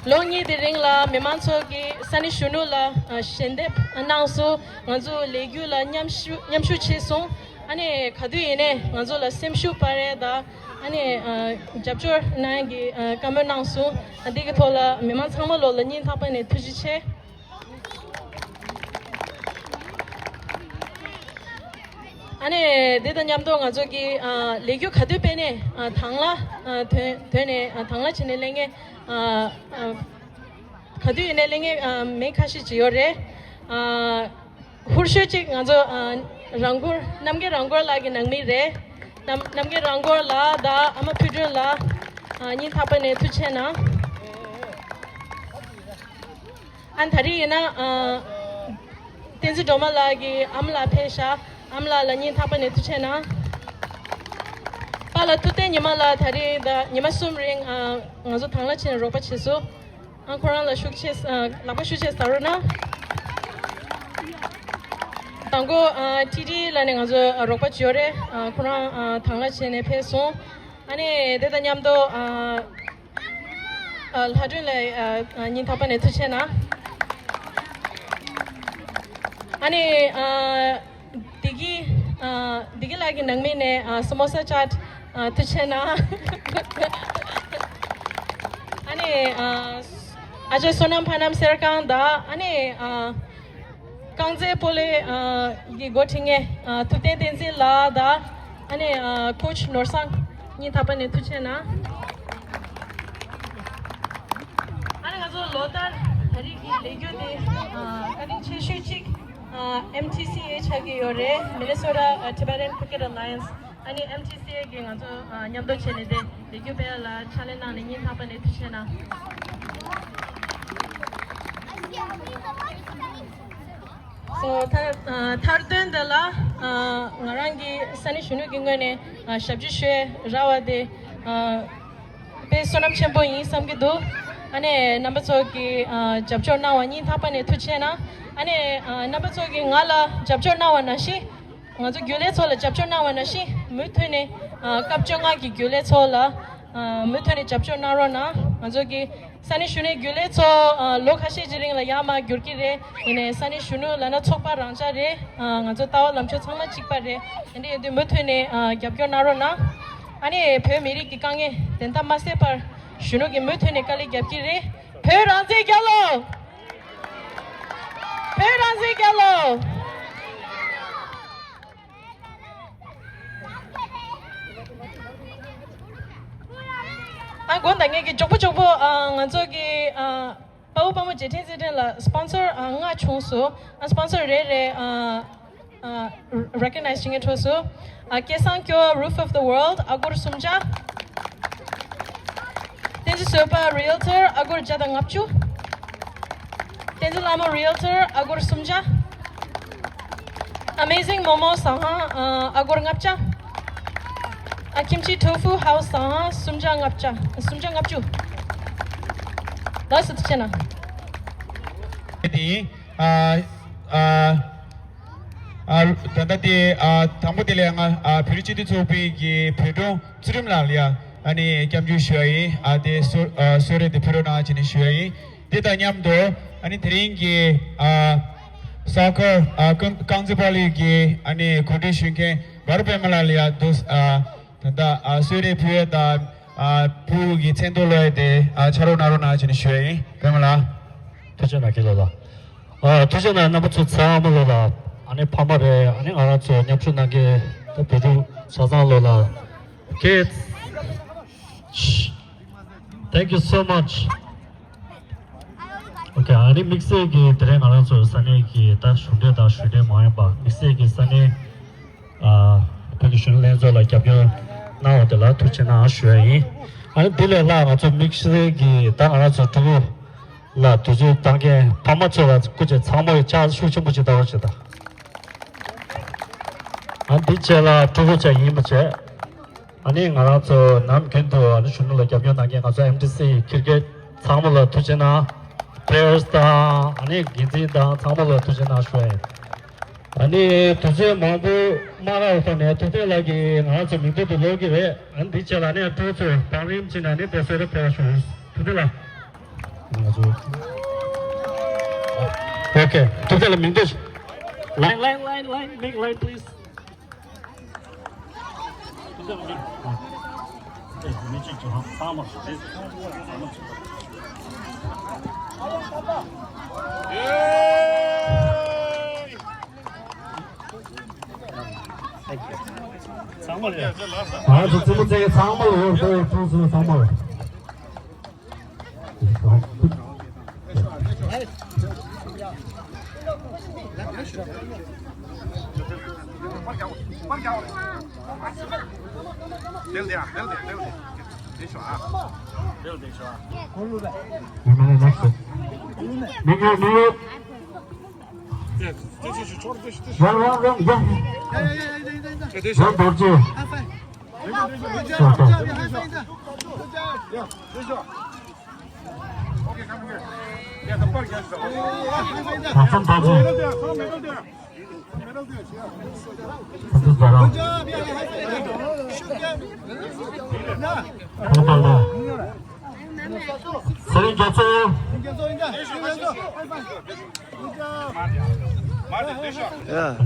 ལོ་གཉིས་དེ་རིང་ལ་མི་མང་ཚོ་གིས་ས་གནས་གཞོན་ནུ་ལ་ཨ་ཞལ་འདེབས་གནང་སོང་། ང་ཚོ་ལས་འགུལ་ལ་མཉམ་ཞུགས་མཉམ་ཞུགས་བྱས་སོང་། ཨ་ནི་ག་དུས་ཡིན་ནའི་ང་ཚོ་ལ་སེམས་ཤུགས་སྤར་ཡས་དང་ཨ་ནི་ཨ་རྒྱབ་སྐྱོར་གནང་ཡས་ཀྱི་ཨ་བཀའ་མོལ་གནང་སོང་། ཨ་འདི་གི་ཐོག་ལ་མི་མང་ཚང་མ་ལོ་ལ་སྙིང་ཐག་པ་ནས་ཐུགས་རྗེ་ཆེ། ཨ་ནི་དེ་དང་མཉམ་དུ་ང་ཚོ་གི་ཨ་ལས་འགུལ་ག་དུས་སྤེལ་ནས་ཨ་དང་བླངས་ཨ་དོན་དོན་ནས་ཨ་དང་བླངས་བྱས་ནས་སླེབས་མཁན་ཨ་ཨ་ག་དུས་ཡིན་ནས་སླེབས་མཁན་ཨ་མི་ཁ་ཤས་ཅིག་ཡོད་རེད། ཨ་ཧུར་ཤོས་ཅིག་ང་ཚོ་ཨ་རང་འཁོར་རྣམ་རྒྱལ་རང་འཁོར་ལགས་ཀྱི་ནང་མི་རེད། རྣམ་རྣམ་རྒྱལ་རང་འཁོར་ལགས་དང་ཨ་མ་ཕུར་སྒྲོན་ལགས་ཨ་སྙིང་ཐག་པ་ནས་ཐུགས་རྗེ་ཆེ་གནང་། ཨ་ད་རེས་ཡིན་ན་ཨ་བསྟན་འཛིན་སྒྲོལ་མ་ལགས་ཀྱི་ཨ་མ་ལགས་ཕེབས་ཤག་ཨ་མ་ལགས་ལ་སྙིང་ཐག་པ་ནས་ཐུགས་རྗེ་ཆེ་གནང་། པཱ་ལགས་ཐུབ་བསྟན་ཉི་མ་ལགས་ད་རེས་ད་ཉི་མ་གསུམ་རིང་ཨ་ང་ཚོ་དང་བླངས་བྱས་ནས་རོགས་པ་བྱས་སོང་། ཨ་ཁོ་རང་ལ་ཤུགས་ཆེ་ཨ་ལག་པ་ཤུགས་ཆེ་ཟ་རོགས་གནང་། དང་པོ་ཨ་ཊི་ཊི་ལ་ནས་ང་ཚོ་ཨ་རོགས་པ་བྱོས་རེད། ཨ་ཁོ་རང་ཨ་དང་བླངས་བྱས་ནས་ཕེབས་སོང་། ཨ་ནི་དེ་དང་མཉམ་དུ་ཨ་ཨ་ལྷ་སྒྲོན་ལ་ཨ་ཨ་སྙིང་ཐག་པ་ནས་ཐུགས་རྗེ་ཆེ་གནང་། ཨ་ནི་ཨ་བདེ་སྐྱིད་ཨ་བདེ་སྐྱིད་ལགས་ཀྱི་ནང་མི་ནས་ཨ་སི་མོ་ས་ཅཱཊ་ཨ་ཐུགས་རྗེ་ཆེ་གནང་། ཨ་ནི་ཨ་ཨ་ཅག་བསོད་ནམས་ཕ་ནམ་གསེར་ཁང་དང་ཨ་ནི་ཨ་རྐང་རྩེད་སྤོ་ལོ་ཨ་གི་འགོ་ཁྲིད་མཁན་ཨ་ཐུབ་བསྟན་བསྟན་འཛིན་ལགས་དང་ཨ་ནི་ཨ་ཀོ་ཆི་ནོར་བཟང་སྙིང་ཐག་པ་ནས་ཐུགས་རྗེ་ཆེ་གནང་། ཨ་ནི་ང་ཚོ་ལོ་ལྟར་ད་རེས་ཀྱི་ལས་འགུལ་དེ་ཨ་བཀའ་དྲིན་ཆེ་ཤོས་གཅིག་ཨ་ཨེམ་ཊི་སི་ཨེ་ཆགས་ཀྱི་ཡོད་རེད། Minnesota Tibetan Cricket Alliance། ཨ་ནི་ཨེམ་ཊི་སི་ཨེ་གིས་ང་ཚོ་ཨ་མཉམ་དུ་བྱས་ནས་དེ་ལས་འགུལ་སྤེལ་ཡ་ལ་ཕྱག་ལས་གནང་ནས་སྙིང་ཐག་པ་ནས་ཐུགས་རྗེ་ཆེ་གནང་། སོ་ཐ་ཨ་མཐར་དོན་འདི་ལ་ཨ་ང་རང་གི་ས་གནས་གཞོན་ནུ་གི་ངོས་ནས་ཨ་ཞབས་ཕྱི་ཞུ་ཡས་རག་པ་དེ་ཨ་དཔེ་བསོད་ནམས་ཆེན་པོ་ཡིན་བསམ་གྱི་འདུག་ཨ་ནི་རྣམ་པ་ཚོ་གིས་ཨ་རྒྱབ་སྐྱོར་གནང་བ་སྙིང་ཐག་པ་ནས་ཐུགས་རྗེ་ཆེ་གནང་། ཨ་ནི་ཨ་རྣམ་པ་ཚོ་གིས་ང་ལ་རྒྱབ་སྐྱོར་གནང་བ་ནང་བཞིན། ང་ཚོ་རྒྱུན་ལས་ཚོ་ལ་རྒྱབ་སྐྱོར་གནང་བ་ནང་བཞིན་མུ་མཐུད་ནས་ཨ་སྐབས་བཅོ་ལྔ་གི་རྒྱུན་ལས་ཚོ་ལ་ཨ་མུ་མཐུད་ནས་རྒྱབ་སྐྱོར་གནང་རོགས་གནང་། ང་ཚོ་གི་ས་གནས་གཞོན་ནུའི་རྒྱུན་ལས་ཚོ་ཨ་ལོ་ཁ་ཤས་ཀྱི་རིང་ལ་ཡར་མར་འགྱུར་གྱི་རེད། ཡིན་ནའི་ས་གནས་གཞོན་ནུ་ལབ་ན་ཚོགས་པ་རང་འཇགས་རེད། ཨ་ང་ཚོ་ལྟ་བ་ལམ་ཕྱོགས་ཚང་མ་གཅིག་པ་རེད། དེ་འདྲ་ཡིན་དུས་མུ་མཐུད་ནས་ཨ་རྒྱབ་སྐྱོར་གནང་རོགས་གནང་། ཨ་ནི་བོད་མི་རིགས་ཀྱི་དཀའ་ངལ་དེ་འདྲ་མ་སེལ་བར་གཞོན་ནུ་གིས་མུ་མཐུད་ནས་དཀའ་ལས་རྒྱབ་ཀྱི་རེད། བོད་རང་བཙན་རྒྱལ་ལོ། བོད་རང་བཙན་རྒྱལ་ལོ། ཨ་དགོངས་དག་ངེད་ཀྱི་མགྱོགས་པོ་མགྱོགས་པོ་ཨ་ང་ཚོ་གི་ཨ་དཔའ་བོ་དཔའ་མོ་རྗེས་དྲན་རྩེད་འགྲན་ལ་སི་པོན་སར་ཨ་ལྔ་བྱུང་སོང་། ཨ་སི་པོན་སར་རེ་རེ་ཨ་ཨ་རེ་ཀོག་ནའིཛ་བྱེད་མཁན་འཕྲོད་སོང་། ཨ་སྐལ་བཟང་སྐྱོ། Roof of the World། ཨ་སྒོར་སུམ་བརྒྱ། བསྟན་འཛིན་བཟོད་པ། Realtor། ཨ་སྒོར་བརྒྱ་དང་ལྔ་བཅུ། བསྟན་འཛིན་ལྷ་མོ། Realtor། ཨ་སྒོར་སུམ་བརྒྱ། Amazing Momo ཟ་ཁང་ཨ་སྒོར་ལྔ་བརྒྱ། ཨ་Kimchi Tofu House ཟ་ཁང་སུམ་བརྒྱ་ལྔ་བརྒྱ། སུམ་བརྒྱ་ལྔ་བཅུ། ལགས་སོ་ཐུགས་རྗེ་གནང་། དེ་ཨ་ཨ་ཨ་ད་ལྟ་དེ་ཨ་དང་པོ་དེ་ལས་ང་ཨ་བོད་རིགས་སྤྱི་མཐུན་ཚོགས་པའི་གི་བོད་དྲུང་ཚུལ་ཁྲིམས་ལགས་ལ་ཡ་ཨ་ནི་སྐྱབས་འཇུག་ཞུ་བ་ཡིན། ཨ་དེ་གསོལ་ཨ་གསོལ་རས་དེ་ཕུལ་རོགས་གནང་བྱས་ནས་ཞུ་བ་ཡིན། དེ་དང་མཉམ་དུ་ཨ་ནི་དེ་རིང་གི་ཨ་སོག་ཀར་ཨ་རྐང་རྐང་རྩེད་སྤོ་ལོའི་གི་ཨ་ནི་གོ་སྒྲིག་ཞུ་མཁན་བྷ་རུ་པད་མ་ལགས་ལ་ཡ་དུ་ཨ་ད་ལྟ་ཨ་གསོལ་རས་ཕུལ་ཡས་དང་ཨ་ཕྲུ་གུ་གི་མཚན་ཐོ་ལོག་ཡས་དེ་ཨ་ཕྱག་རོགས་གནང་རོགས་གནང་བྱས་ནས་ཞུ་བ་ཡིན། པད་མ་ལགས། ཐུགས་རྗེ་གནང་། དགེ་ལགས་ལགས། ཨ་ཐུགས་རྗེ་གནང་། རྣམ་པ་ཚོ་ཚང་མ་ལོ་ལ་ཨ་ནི་ཕ་མ་རེད། ཨ་ནི་ང་རང་ཚོ་མཉམ་ཞུགས་གནང་མཁན་ད་བོད་ཕྲུག་ཆ་ཚང་ལོ་ལ། Okay, thank you so much. Okay, ཨ་ནི་དམིགས་བསལ་གྱི་དེ་རིང་ང་རང་ཚོ་ས་གནས་ཀྱི་ད་གཞུང་འབྲེལ་དང་གཞུང་འབྲེལ་མ་ཡིན་པ་དམིགས་བསལ་གྱི་ས་གནས་ཨ་བོད་ཀྱི་གཞོན་ནུ་ལྷན་ཚོགས་ལ་རྒྱབ་སྐྱོར་གནང་བ་དེ་ལ་ཐུགས་རྗེ་གནང་ཞུ་ཡ་ཡིན། ཨ་ནི་འདི་ལས་ལྷག་ང་ཚོ་དམིགས་བསལ་གྱི་ད་ང་རང་ཚོ་ཕྲུ་གུ་ལ་དུས་ཚོད་བཏང་མཁན་ཕ་མ་ཚོ་ལ་སྐུ་མཁྱེན་ཚང་མ་གི་ཕྱག་ཤུགས་ཆེན་པོ་ཅིག་བཏང་རོགས་བྱེད་དང་། ཨ་འདི་བྱས་ལ་ཕྲུ་གུ་ཅག་ཡིན་པ་བྱས། ཨ་ནི་ང་རང་ཚོ་ནམ་རྒྱུན་དུ་ཨ་ནི་གཞོན་ནུ་ལ་རྒྱབ་སྐྱོར་གནང་མཁན་ང་ཚོ་ཨེམ་ཌི་སི་ཁིར་ཀེཊ་ཚང་མ་ལ་ཐུགས་རྗེ་གནང་། པི་ལེ་ཡར་སི་དང་ཨ་ནི་འགན་འཛིན་དང་ཚང་མ་ལ་ཐུགས་རྗེ་གནང་ཞུ་ཡ་ཡིན། ཨ་ནི་དུས་ཚོད་མང་པོ་མ་རག་པའི་ཐོག་ནས་ཐུབ་བསྟན་ལགས་ཀྱིས་ང་རང་ཚོ་མིང་ཐོ་དེ་ཀློག་གི་རེད། ཨ་ནི་འདི་བྱས་ལ་ཨ་ནི་ཕྲུ་གུ་ཚོས་བང་རིམ་བྱས་ནས་ཨ་ནི་དེ་གསོལ་རས་ཕུལ་བ་ཞུ། ཐུབ་བསྟན་ལགས། ང་ཚོ། ཨོ་ཁེ། ཐུགས་རྗེ་ལ་མིང་འདོན། Line, line, line, line, make line, please. ཚང་མ་ལ་ཡ། ང་ཚོ་རྩེད་མོ་རྩེ་མཁན་ཚང་མ་ལ་འོ་འདི་ཐུགས་སུ་ཚང་མ་ལ། མི་མི་ནེགསི། མི་མི་མི་མི། རང་རང་རང་རང་། རང་རྡོ་རྗེ། ད་ཚང་ད་ཚང་། ད་ཚང་ད་རང་། ད་ཚང་ད་རང་། ཚེ་རིང་རྒྱ་མཚོ།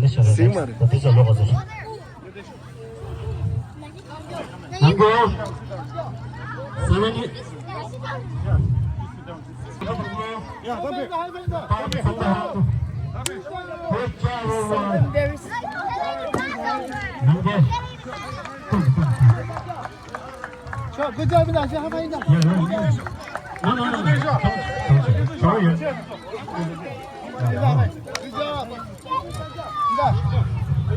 ཡ། སིང་མ་རེད། ད་ཚང་ལོག་ག་ཚོ། ནང་གོ། ཚེ་རིང་གི། Sure, good job, Ina. Sure, how about Ina? Yeah, yeah, yeah. No, no, no, no. Good job. Ina.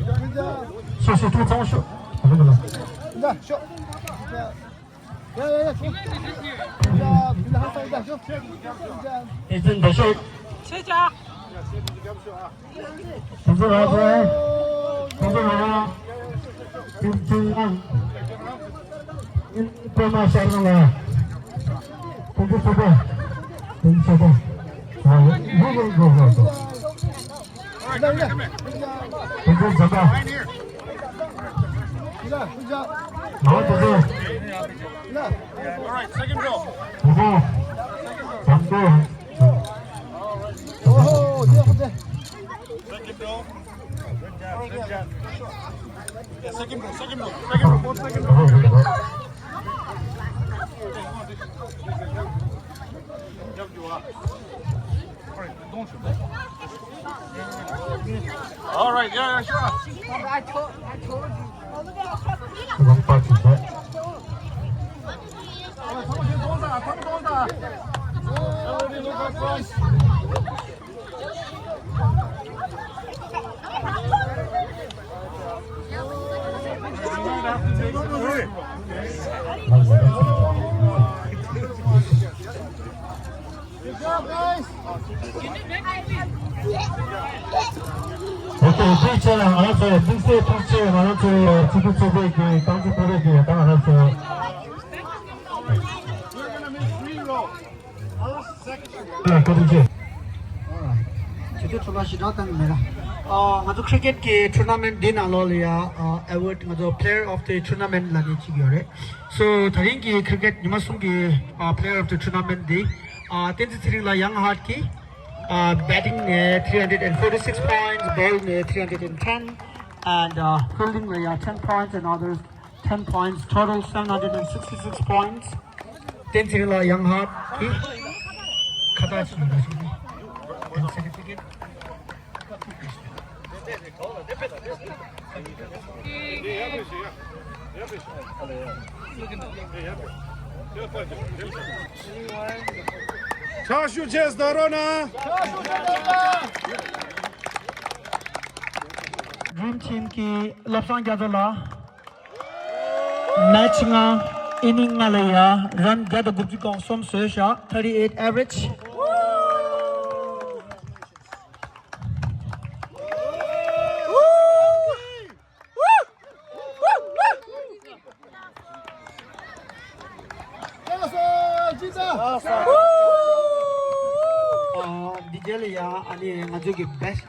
Good job. Sure, sure, sure, sure. Ina, sure. Yeah, yeah, yeah, sure. Good job. Ina, how about Ina? Sure. Good job. It's in the shot. Good job. ཁོང་ཚོ་ལ་ཁོང་ཚོ་ལ་ཁོང་ཚོ་ལ་ཁོང་ཚོ་ལ་ཁོང་ཚོ་ལ་ཁོང་ཚོ་ལ་ཁོང་ཚོ་ལ། All right, yeah, yeah, sure. I told, I told you. ཨོ་ཁེ། དེའི་ཆེད་ལ་ང་རང་ཚོ་དམིགས་བསལ་ཐུགས་རྗེ་ཆེ། ང་རང་ཚོའི་སྤྱི་འཐུས་ཚོགས་པའི་གི་ཏང་ཙུའུ་ཕོ་བྲང་གི་ད་ང་རང་ཚོ། ལ་བཀའ་དྲིན་ཆེ། ཇུ་ཏི་ཁྲོམ་ལ་ཞེ་དྲག་བཏང་གི་མེད་ལ། ཨ། ང་ཚོ་cricket གི་tournament འདི་ནང་ལོགས་ལ་ཡ། ཨ། award ང་ཚོ player of the tournament ལབ་ནས་གཅིག་ཡོད་རེད། So དེ་རིང་གི་cricket ཉི་མ་གསུམ་གི་ཨ་player of the tournament འདི། ཨ། བསྟན་འཛིན་ཚེ་རིང་ལགས་Young Heart གིས། ཨ། batting ནས་three hundred and forty six points, bowling ནས three hundred and ten, and uh, fielding ལ་ཡ་ten points and others ten points, total seven hundred and sixty six points. བསྟན་འཛིན་ཚེ་རིང་ལགས་Young Heart གིས་ཁ་བཏགས་ཅིག་ཡོད་པ་ཞིག་ནི། And certificate. ཕྱག་ཞུ་བྱས་ད་རོགས་གནང་། Dream Team གི་བློ་བཟང་རྒྱ་མཚོ་ལགས། Match ལྔ། Inning ལྔ་ལ་ཡ་run བརྒྱ་དང་དགུ་བཅུ་གོ་གསུམ་བཟོས་ཤག thirty eight average. ཨ། འདི་རྗེས་ལ་ཡ་ཨ་ནི་ང་ཚོའི་གི་best།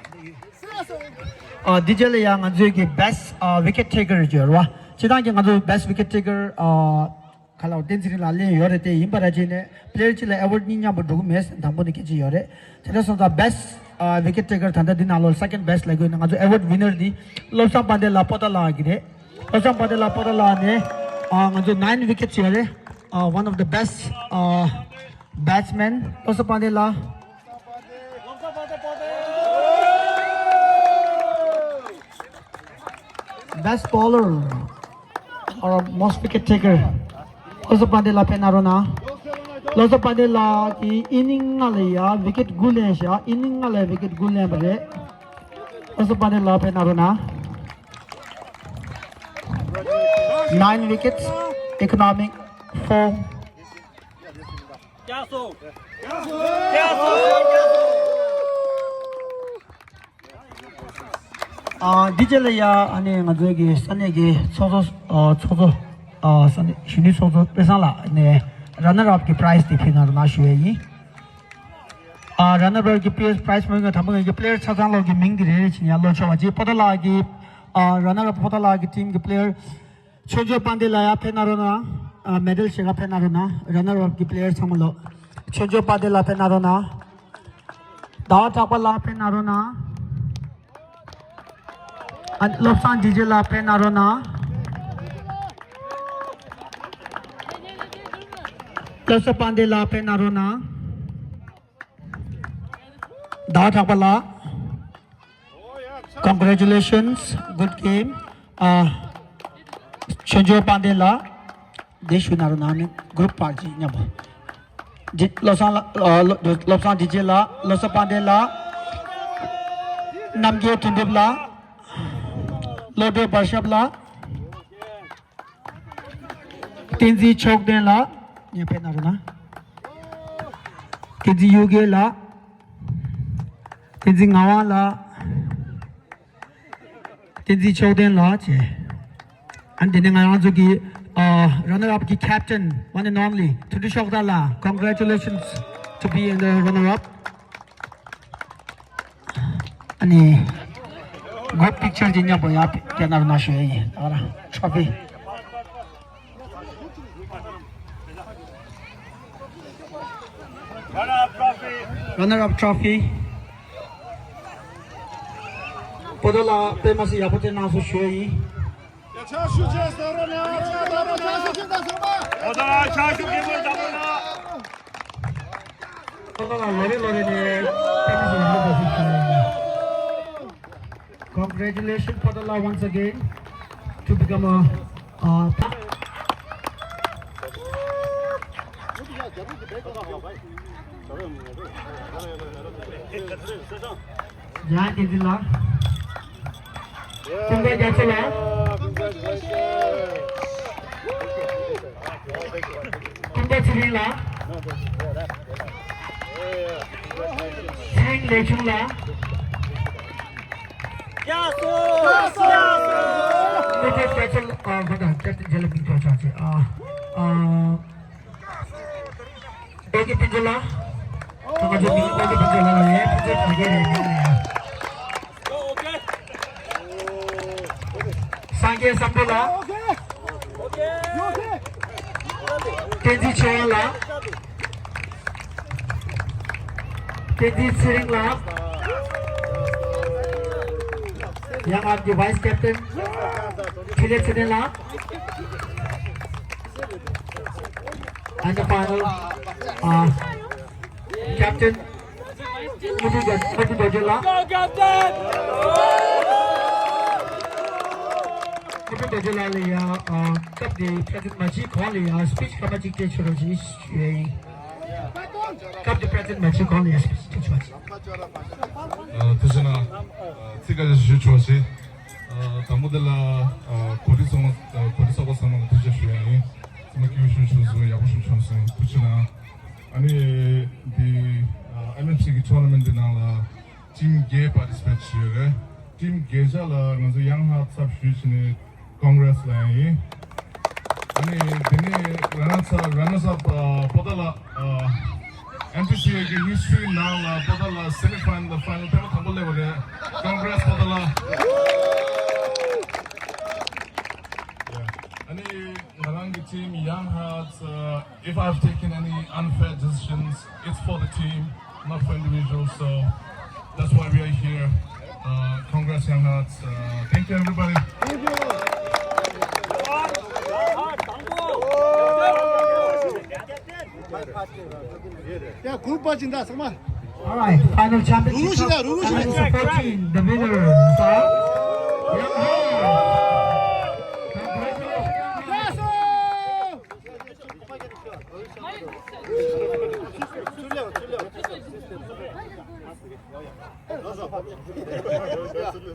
ཨ། འདི་རྗེས་ལ་ཡ་ང་ཚོའི་གི་best ཨ་wicket taker ཡོད་རེད་བ། སྤྱིར་བཏང་གི་ང་ཚོའི་best wicket taker ཨ། ཁ་ལག་བསྟན་ཚེ་རིང་ལགས་ལེན་ཡོད་རེད། དེ་ཡིན་པ་ར་བྱས་ནས་པི་ལེ་ཡར་གཅིག་ལ་ཨེ་ཝོཌ་གཉིས་མཉམ་པོ་འགྲོ་གི་མེད། དང་པོ་ནས་སྐད་ཆ་ཡོད་རེད། དེ་འདྲ་སོང་ཙང་best wicket taker ད་ལྟ་འདི་ནང་ལོགས་second best ལབ་དགོས་ན་ང་ཚོ་ཨེ་ཝོཌ་winner འདི་བློ་བཟང་དཔལ་ལྡན་ལགས་པོ་ཏཱ་ལ་གི་རེད། བློ་བཟང་དཔལ་ལྡན་ལགས་པོ་ཏཱ་ལ་ནས་ཨ་ང་ཚོ་nine wickets ཡོད་རེད། ཨ་one of the best ཨ་batsman བློ་བཟང་དཔལ་ལྡན་ལགས། Best bowler or most wicket taker བློ་བཟང་དཔལ་ལྡན་ལགས་ཕེབས་གནང་རོགས་གནང་། བློ་བཟང་དཔལ་ལྡན་ལགས་ཀྱིས་ཨི་ནིང་ལྔ་ལ་ཡ་ཝི་ཀེཊ་དགུ་ལེན་ཤག་ཨི་ནིང་ལྔ་ལ་ཝི་ཀེཊ་དགུ་ལེན་པ་རེད། བློ་བཟང་དཔལ་ལྡན་ལགས་ཕེབས་གནང་རོགས་གནང་། Nine wickets, economic four. རྒྱལ་སོང་། རྒྱལ་སོང་། རྒྱལ་སོང་། རྒྱལ་སོང་། ཨ་འདི་རྗེས་ལ་ཡ་ཨ་ནི་ང་ཚོའི་གི་ས་གནས་ཀྱི་ཚོགས་གཙོ་ཨ་ཚོགས་གཙོ་ཨ་ས་གནས་གཞོན་ནུ་ཚོགས་གཙོ་དཔེ་བཟང་ལགས་ནས་runner up གི་prize དེ་ཕུལ་གནང་རོགས་གནང་ཞུ་ཡས་ཡིན། ཨ་runner up གི་prize prize མོལ་ངས་དང་པོ་ངས་ཀྱི་པི་ལེ་ཡར་ཆ་ཚང་ལོག་གི་མིང་དེ་རེ་རེ་བྱས་ནས་ཡར་ཀློག་ཆོག་པ་ཅིག་པོ་ཏཱ་ལ་གི་ཨ་runner up པོ་ཏཱ་ལ་གི་team གི་པི་ལེ་ཡར། ཆོས་འབྱོར་དཔལ་ལྡན་ལགས་ཡར་ཕེབས་གནང་རོགས་གནང་། ཨ་མེ་ཌལ་ཞིག་ག་ཕེབས་གནང་རོགས་གནང་། runner up གི་པི་ལེ་ཡར་ཚང་མ་ལོ། ཆོས་འབྱོར་དཔལ་ལྡན་ལགས་ཕེབས་གནང་རོགས་གནང་། ཟླ་བ་གྲགས་པ་ལགས་ཕེབས་གནང་རོགས་གནང་། ཨ་བློ་བཟང་འབྲི་ཆུ་ལགས་ཕེབས་གནང་རོགས་གནང་། བློ་བཟང་དཔལ་ལྡན་ལགས་ཕེབས་གནང་རོགས་གནང་། ཟླ་བ་གྲགས་པ་ལགས། Congratulations, good game. ཨ་ཆོས་འབྱོར་དཔལ་ལྡན་ལགས། འདི་ཞུ་ན་རུ་ནང་ནས་group party མཉམ་པོ། འདི་བློ་བཟང་ལགས་ཨ་བློ་བློ་བཟང་འབྲི་ཆུ་ལགས། བློ་བཟང་དཔལ་ལྡན་ལགས། རྣམ་རྒྱལ་དོན་གྲུབ་ལགས། བློ་གྲོས་བར་ཞབས་ལགས། བསྟན་འཛིན་མཆོག་ལྡན་ལགས། ངས་ཕེབས་གནང་རོགས་གནང་། བསྟན་འཛིན་གཡུ་རྒྱལ་ལགས། བསྟན་འཛིན་ངག་དབང་ལགས། བསྟན་འཛིན་མཆོག་ལྡན་ལགས་བཅས། ཨ་ནི་དེ་ནས་ང་རང་ཚོ་གི་ཨ་runner up གི་captain one and only དོན་གྲུབ་ཤོག་ཐར་ལགས། Congratulations to be in the runner up. ཨ་ནི་group picture གྱི་མཉམ་པོ་ཡར་བསྐྱལ་གནང་རོགས་གནང་ཞུ་ཡས་ཡིན། ད་ག་རང་trophy། Runner up trophy. པོ་ཏཱ་ལ་དཔེ་མ་སྲིད་ཡག་པོ་བསྟན་གནང་སོང་ཞུ་ཡས་ཡིན། ཕྱག་ཤུགས་ཆེ་ཟེར་རོགས་གནང་། ཕྱག་ལོ་རེ་ལོ་རེ་ནས་ཕེབས་མ་སྲིད་ཡག་པོ་བསྟན་གནང་སོང་ཞུ་ཡས་ཡིན། ཕོ་དང་ལ་ལོ་རེ་ལོ་རེ་ནས་ཕེབས་མ་སྲིད་ཡག་པོ་བསྟན་གནང་སོང་ཞུ་ཡས་ཡིན། Congratulations ཕོ་དང་ལ་once again to become a uh, ཡང་བསྟན་འཛིན་ལགས། ཀུན་དགའ་རྒྱ་མཚོ་ལགས། ཀུན་དགའ་ཚེ་རིང་ལགས། ཚེ་རིང་ལེགས་ཆུང་ལགས། ཀུན་དགའ་རྒྱ་མཚོ་ལགས། ཨ་ང་དང་ཀེབ་ཏིན་རྗེས་ལ་མིང་ཐོགས་ཆགས་ཆེ། ཨ་ཨ། ཨོ་ཀེ་པིན་ཅོ་ལགས། ད་ང་ཚོ་མིང་ཨོ་ཀེ་པིན་ཅོ་ལགས་ལ་ཡས། པིན་ཅོ་ག་གེ་རེད། ཡང་ལ་ཡ། སངས་རྒྱས་བསམ་འགྲུབ་ལགས། བསྟན་འཛིན་ཆོས་དབྱངས་ལགས། བསྟན་འཛིན་ཚེ་རིང་ལགས། ཡང་ང་ཚོའི་vice captain འཕྲིན་ལས་ཚེ་བརྟན་ལགས། And the final, uh, captain དམུ་ཊི་རྡོ་དམུ་ཊི་རྡོ་རྗེ་ལགས། དམུ་ཊི་རྡོ་རྗེ་ལགས་ལ་ཡ་ཨ་སྐབས་དེ་present མ་བྱས་གོང་ལ་ཡ་speech སྐར་མ་གཅིག་སྤྲད་ཆོག་རོགས་ཞེས་ཞུ་ཡ་ཡིན། སྐབས་དེ་present མ་བྱས་གོང་ལ་ཡ་speech སྤྲད་ཆོག་ཅིག་ཨ་ཐུགས་རྗེ་གནང་། ཨ་ཚིག་ཁ་ཤས་ཞུ་ཆོག་ཅིག་ཨ་དང་པོ་དེ་ལ་ཨ་གོ་སྒྲིག་ཚང་མ་ཨ་གོ་སྒྲིག་ཚོགས་པ་ཚང་མ་ལ་ཐུགས་རྗེ་ཞུ་ཡ་ཡིན། ཚང་མ་སྐྱིད་པོ་བཞུགས་བྱུང་སོང་། ཡག་པོ་བཞུགས་བྱུང་སོང་། ཐུགས་རྗེ་གནང་། ཨ་ནི་འདི་ཨ་ཨེམ་ཨེཕ་སི་གི་tournament འདི་ནང་ལ་team བརྒྱད་participate བྱས་ཡོད་རེད། team བརྒྱད་ཆ་ལ་ང་ཚོ་ཡང་ཧ་ཚབ་ཞུས་བྱས་ནས་congrats ལབ་ཡ་ཡིན། ཨ་ནི་འདི་ནས་runners up runners up ཨ་པོ་ཏཱ་ལ་ཨ་ཨེམ་པི་སི་ཨེ་གི་history ནང་ལ་པོ་ཏཱ་ལ་semi final དང་final ཐེངས་མ་དང་པོ་སླེབས་པ་རེད། congrats པོ་ཏཱ་ལ། Yeah. ང་རང་གི་team Young Hearts, uh, if I've taken any unfair decisions, it's for the team, not for individuals. So that's why we are here. Uh, congrats, Young Hearts. Uh, thank you, everybody. ཡ། གུར་པ་ཅིག་འདུག་ཚང་མ། All right, final championship. རུ་ཤི་ད། རུ་ཤི། Seven fourteen, the winner is Young Hearts. Congratulations.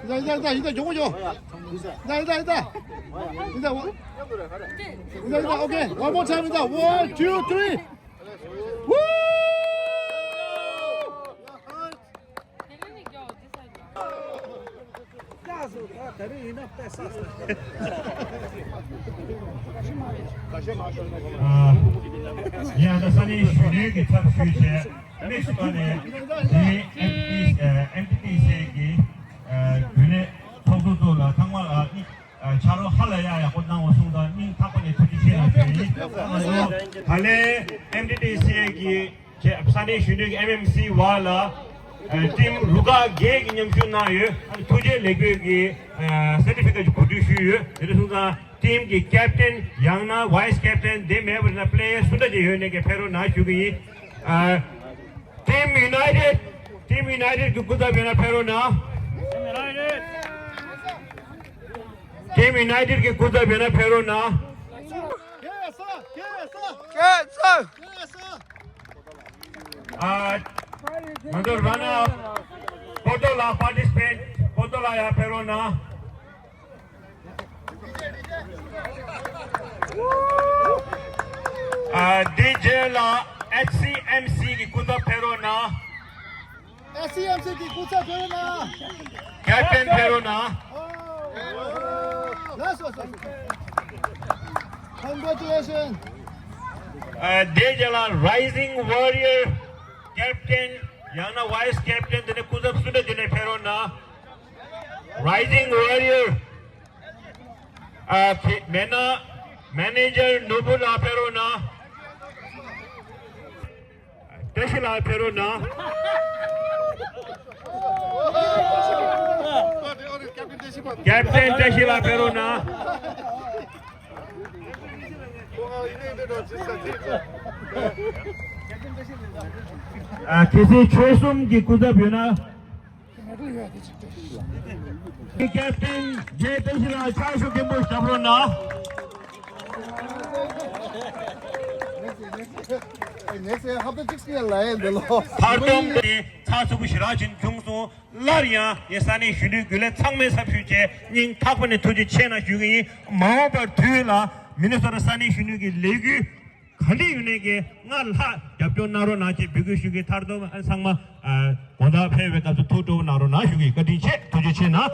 ཡིན་ད། ཡིན་ད། ཡིན་ད། མགྱོགས་པོ་མགྱོགས། ཡིན་ད། ཡིན་ད། ཡིན་ད། ཡིན་ད། ཡིན་ད། ཡིན་ད། ཡིན་ད། ཡིན་ད། ཡིན་ད། ཡིན་ད། ཨོ་ཁེ། One more time. ཡིན་ད། One, two, three. Woo! ཨ། ཡང་ད་ས་གནས་གཞོན་ནུའི་གི་ཚབ་ཞུས་བྱས། དམིགས་སུ་བཀར་ནས་དེ་ཨེམ་ཊི་ཊི་སི་ཨེམ་ཊི་ཊི་སི་གི་རྒྱུན་ལས་ཚོགས་གཙོ་ཚོ་ལ་ཚང་མ་ལ་ཨ་ཕྱག་རོགས་ཧ་ལས་ཡག་ཡག་པོ་གནང་བ་སོང་ཙང་སྙིང་ཐག་པ་ནས་ཐུགས་རྗེ་ཆེ་ལ་ཞུ་ཡིན། ད་ལན་ཨེམ་ཊི་ཊི་སི་གི་ས་གནས་གཞོན་ནུ་གི་ཨེམ་ཨེམ་སི་བ་ལ་ཊིམ་རུ་ཁག་བརྒྱད་ཀྱི་མཉམ་ཞུགས་གནང་ཡོད། ཐུགས་རྗེ་ལེགས་འབུལ་གྱི་སར་ཊི་ཕི་ཀེཊ་གོ་སྒྲིག་ཞུས་ཡོད། དེ་འདྲ་སོང་ཙང་ཊིམ་གྱི་ཀེབ་ཊན་ཡང་ན་ཝའིས་ཀེབ་ཊན་དེ་མེད་པ་ན་པི་ལེ་ཡར་སུ་འདྲ་ཅིག་ཡོད་ནའི་ཕེབས་རོགས་གནང་ཞུ་གི་ཡིན། Team United, Team United གི་སྐུ་ཚབ་ཡོད་ན་ཕེབས་རོགས་གནང་། Team United གི་སྐུ་ཚབ་ཡོད་ན་ཕེབས་རོགས་གནང་། ཨ། ང་ཚོ་རན་ནར་ཕོ་ཏོ་ལགས་པར་ཊི་སི་པེ་ཊི། ཕོ་ཏོ་ལགས་ཡར་ཕེབས་རོགས་གནང་། ཨ། ཌི་ཇེ་ལགས་ཨེཆ་སི་ཨེམ་སི་གི་སྐུ་ཚབ་ཕེབས་རོགས་གནང་། ཨེཆ་སི་ཨེམ་སི་གི་སྐུ་ཚབ་ཕེབས་རོགས་གནང་། ཀེབ་ཊན་ཕེབས་རོགས་གནང་། ལགས་སོ། ལགས་སོ། Congratulations. ཨ། ཌི་ཇེ་ལགས་Rising Warrior ཀེབ་ཊན་ཡང་ན་ཝའིས་ཀེབ་ཊན་དེ་ནས་སྐུ་ཚབ་སུ་འདྲ་དེ་ནས་ཕེབས་རོགས་གནང་། Rising Warrior ཨ། དེ་མེད་ན་མེ་ནེ་ཇར་ནོར་བུ་ལགས་ཕེབས་རོགས་གནང་། བཀྲ་ཤིས་ལགས་ཕེབས་རོགས་གནང་། ཀེབ་ཊན་བཀྲ་ཤིས་ལགས་ཕེབས་རོགས་གནང་། ཨ། གལ་སྲིད་ཆོལ་གསུམ་གྱི་སྐུ་ཚབ་ཡོད་ན། ཀེབ་ཊན་ཇེ་བཀྲ་ཤིས་ལགས་ཕྱག་ཤུགས་ཆེན་པོ་བརྒྱབ་རོགས་གནང་། ངས་ཧབ་ཏ་གཅིག་སྐྱེལ་ལ་ཡས་འདི་ལོ། མཐར་གཏོང་གི་ཚགས་ཚུད་པོ་ཞེ་དྲག་ཅིག་བྱུང་སོང་། སླར་ཡང་ངས་ས་གནས་གཞོན་ནུའི་རྒྱུན་ལས་ཚང་མའི་ཚབ་ཞུས་བྱས་སྙིང་ཐག་པ་ནས་ཐུགས་རྗེ་ཆེ་གནང་ཞུ་གི་ཡིན། མ་འོངས་པར་དུས་ལ་མི་ནི་སོ་ཊ་ས་གནས་གཞོན་ནུ་གི་ལས་འགུལ་ག་འདྲ་ཡོད་ནའི་སྔར་ལྷག་རྒྱབ་སྐྱོར་གནང་རོགས་གནང་ཞེས་འབོད་སྐུལ་ཞུ་གི། མཐར་ཐུག་ཨ་ཚང་མ་ཨ་དགོང་དག་ཕེབས་པའི་སྐབས་སུ་ཐུགས་སྤྲོ་པོ་གནང་རོགས་གནང་ཞུ་གི། བཀའ་དྲིན་ཆེ། ཐུགས་རྗེ་ཆེ་གནང་།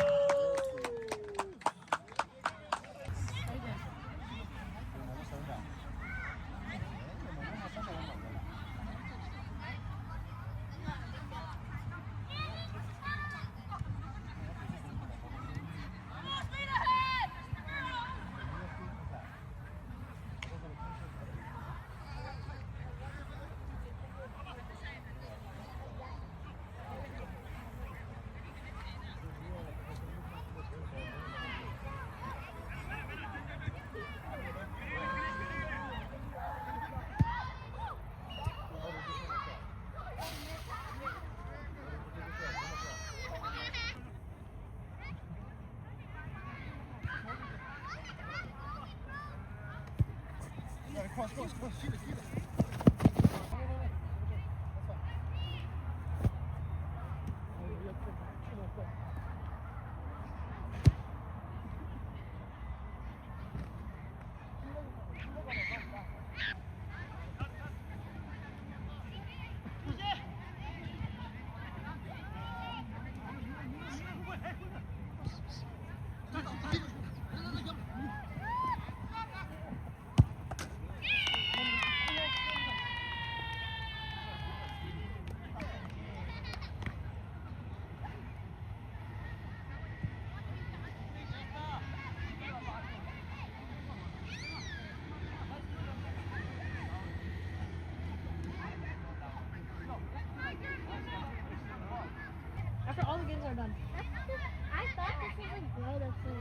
All the games are done. I thought this was like Groda too.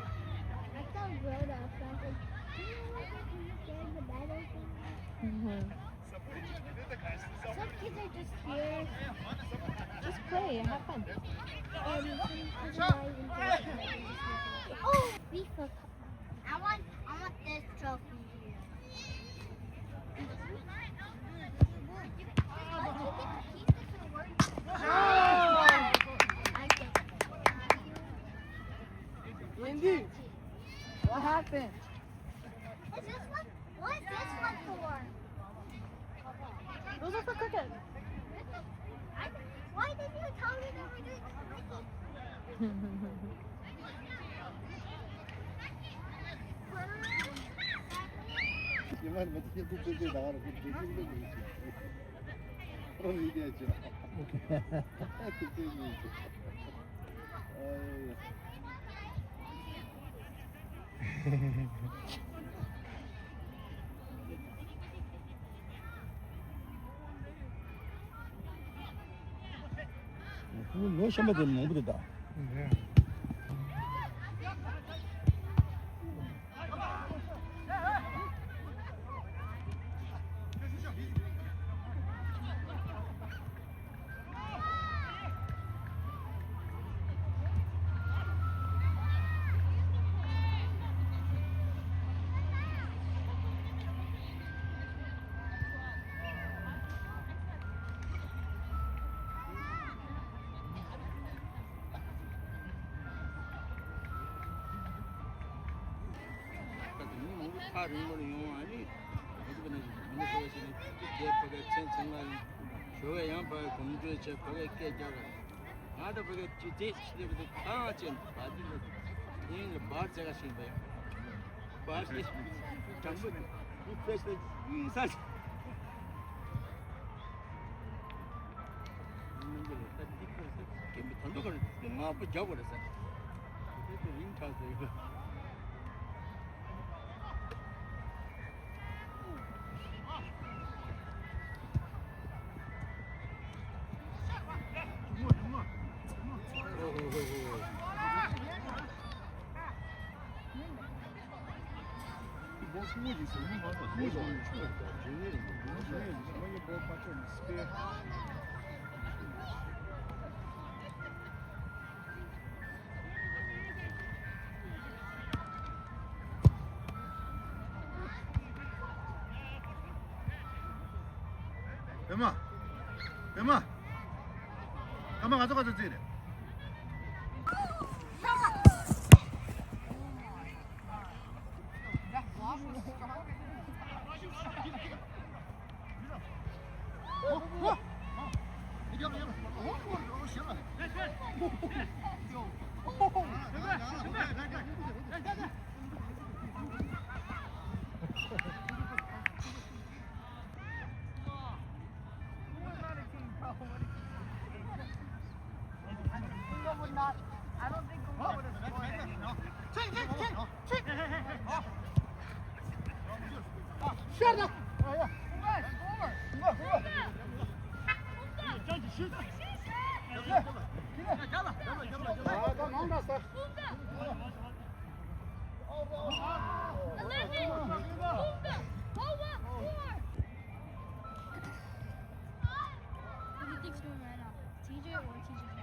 I thought Groda, so I was like, "Do you know what, like, when you scared the battle thing?" Mm-hmm. Some kids are just here. Just play and have fun. Um, some kids are not even here. Oh, we fuck. I want, I want this trophy. Lindy, what happened? Is this one? What is this one for? Those are for cricket. I, why did you tell me they were doing cricket? ལོ་གཞོན་པ་དེ་མང་པོ་འདུག་ད། ད་དེ་མི་མང་པོ་ཐག་རིང་པོ་ལ་ཡོང་བ་ནི། ང་ཚོ་ཀ་ནས་མི་ནི་སོ་སོ་ནི་དེ་ཕ་གའི་མཚན་མཚན་ལ་ཞོ་ག་ཡང་ཕ་གའི་གོམ་བགྲོད་བྱས་ཕ་གའི་སྐད་རྒྱག་ག་ང་ད་ཕ་གའི་ཅི་ཅི་ཅི་ལེ་བ་དེ་གང་ཅན་བ་དེ་ལ་དེ་ཡིན་ལ་བར་བྱ་ག་ཤིང་བ་ཡ་བར་དེ་དྲང་པོ་དེ་ཕེ་ཤ་ཡིན་ས་ཅི། ད་འདི་ཁར་ས་རྒན་པའི་ད་འདུག་ག་ང་པོ་རྒྱག་དགོས་རེད་ས། དེ་དེ་རིང་ཁྲག་ཟེར་གི། ཨེ་མ། ཨེ་མ། ཨ་མ་ང་ཚོ་ག་ཚོད་རྩིས་རེད། Eleven. Puka. Puka. What do you think's doing right now? T J or T J?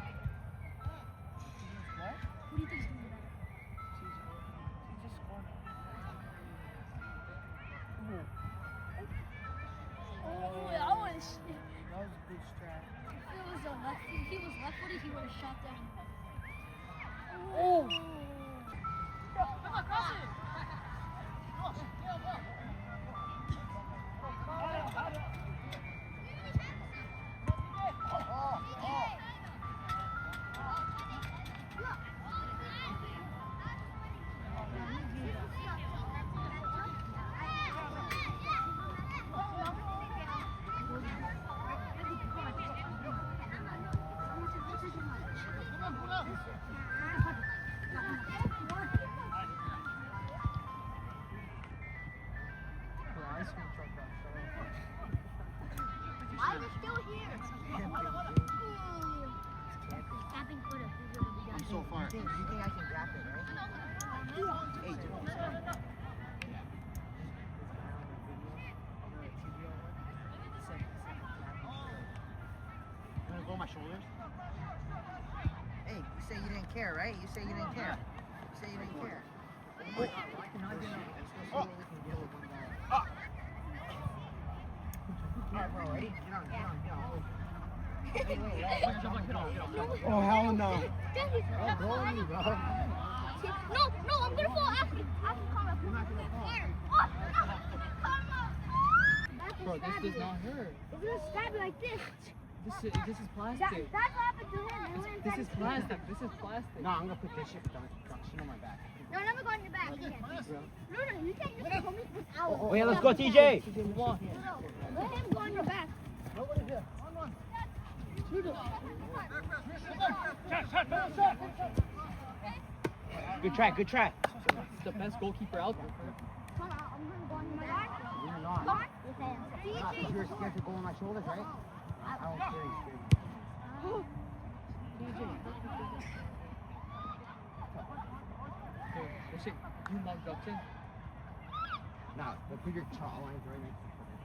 What? What do you think's doing right now? T J. T J scored. Oh, that was, that was a good strike. If it was a left, if he was left-footed, he would have shot down. Oh. Why are they still here? It's camping. It's camping. Camping for the So far. You think, you think I can grab it, right? Hey, dude. You wanna go on my shoulders? Hey, you say you didn't care, right? You say you didn't care. You say you didn't care. Oh, hell no. No, no, I'm gonna fall after. After Carla. You're not gonna fall. Bro, this does not hurt. If you stab it like this, This is, this is that, plastic. That's what happened to him. He went This is back to plastic. This is plastic. No, I'm gonna put this shit production on my back. No, let me go on your back. No, no, you can't. You can't hold me for hours. Okay, let's go, T J. Let him go on your back. Good try, good try. He's the best goalkeeper out there. Come on, I'm gonna go on your back. You're Come not. on. Not if you're scared to go on my shoulders, right? I don't care. Hey, Rashik, you love Dropton? Nah, but put your jaw lines right next to each other.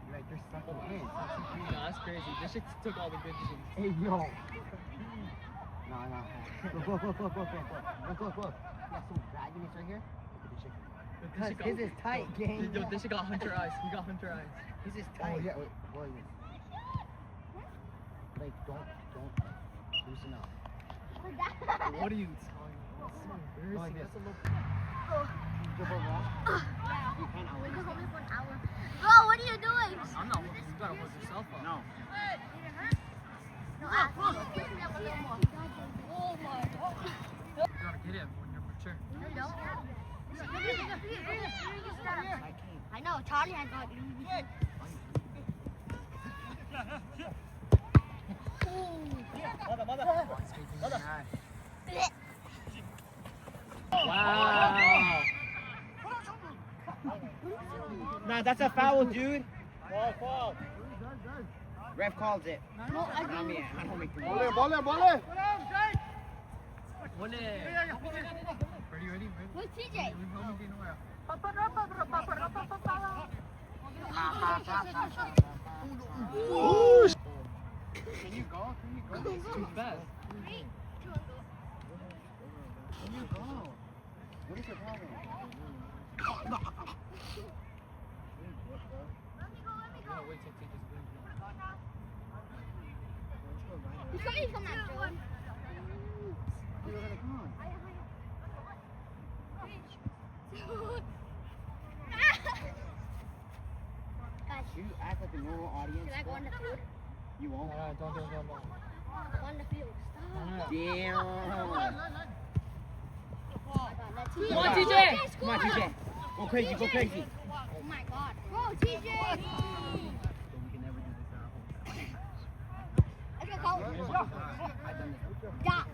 You're like, there's something in. No, that's crazy. This shit took all the good things. Hey, yo. Nah, nah. Look, look, look, look, look, look, look. Look, look, look. You got some bagginess right here. Look at this shit. This shit got- His is tight, gang. Yo, this shit got Hunter eyes. He got Hunter eyes. His is Oh, tight. Yeah, wait, what is this? Like, don't, don't loosen up. What are you talking about? That's so embarrassing. Like this. That's a little. Dribble around. You can't out Bro, what are you doing? I'm not looking. You gotta work yourself up. No. No, I You gotta get him when you're mature. I know, Charlie has got Wow. Nah, that's a foul, dude. Ref calls it. Not me. I don't make the rules. Bole, bole, bole. Are you ready? Ready? Who's T J? You help me get away. Can you go? Can you go? Too fast. Can you go? What is your problem? Wait till T J's good. He's coming from that door. You were gonna come on. Guys, You act like a normal audience. can I go on the field? You won't. Alright, don't, don't, don't, don't. On the field. Stop. Alright. Damn. Oh my God, let's Come on, T J. Come on, T J. Go crazy, go crazy. Oh my God. Bro, T J. We can never do this at home. Let's go, Cole. Yeah.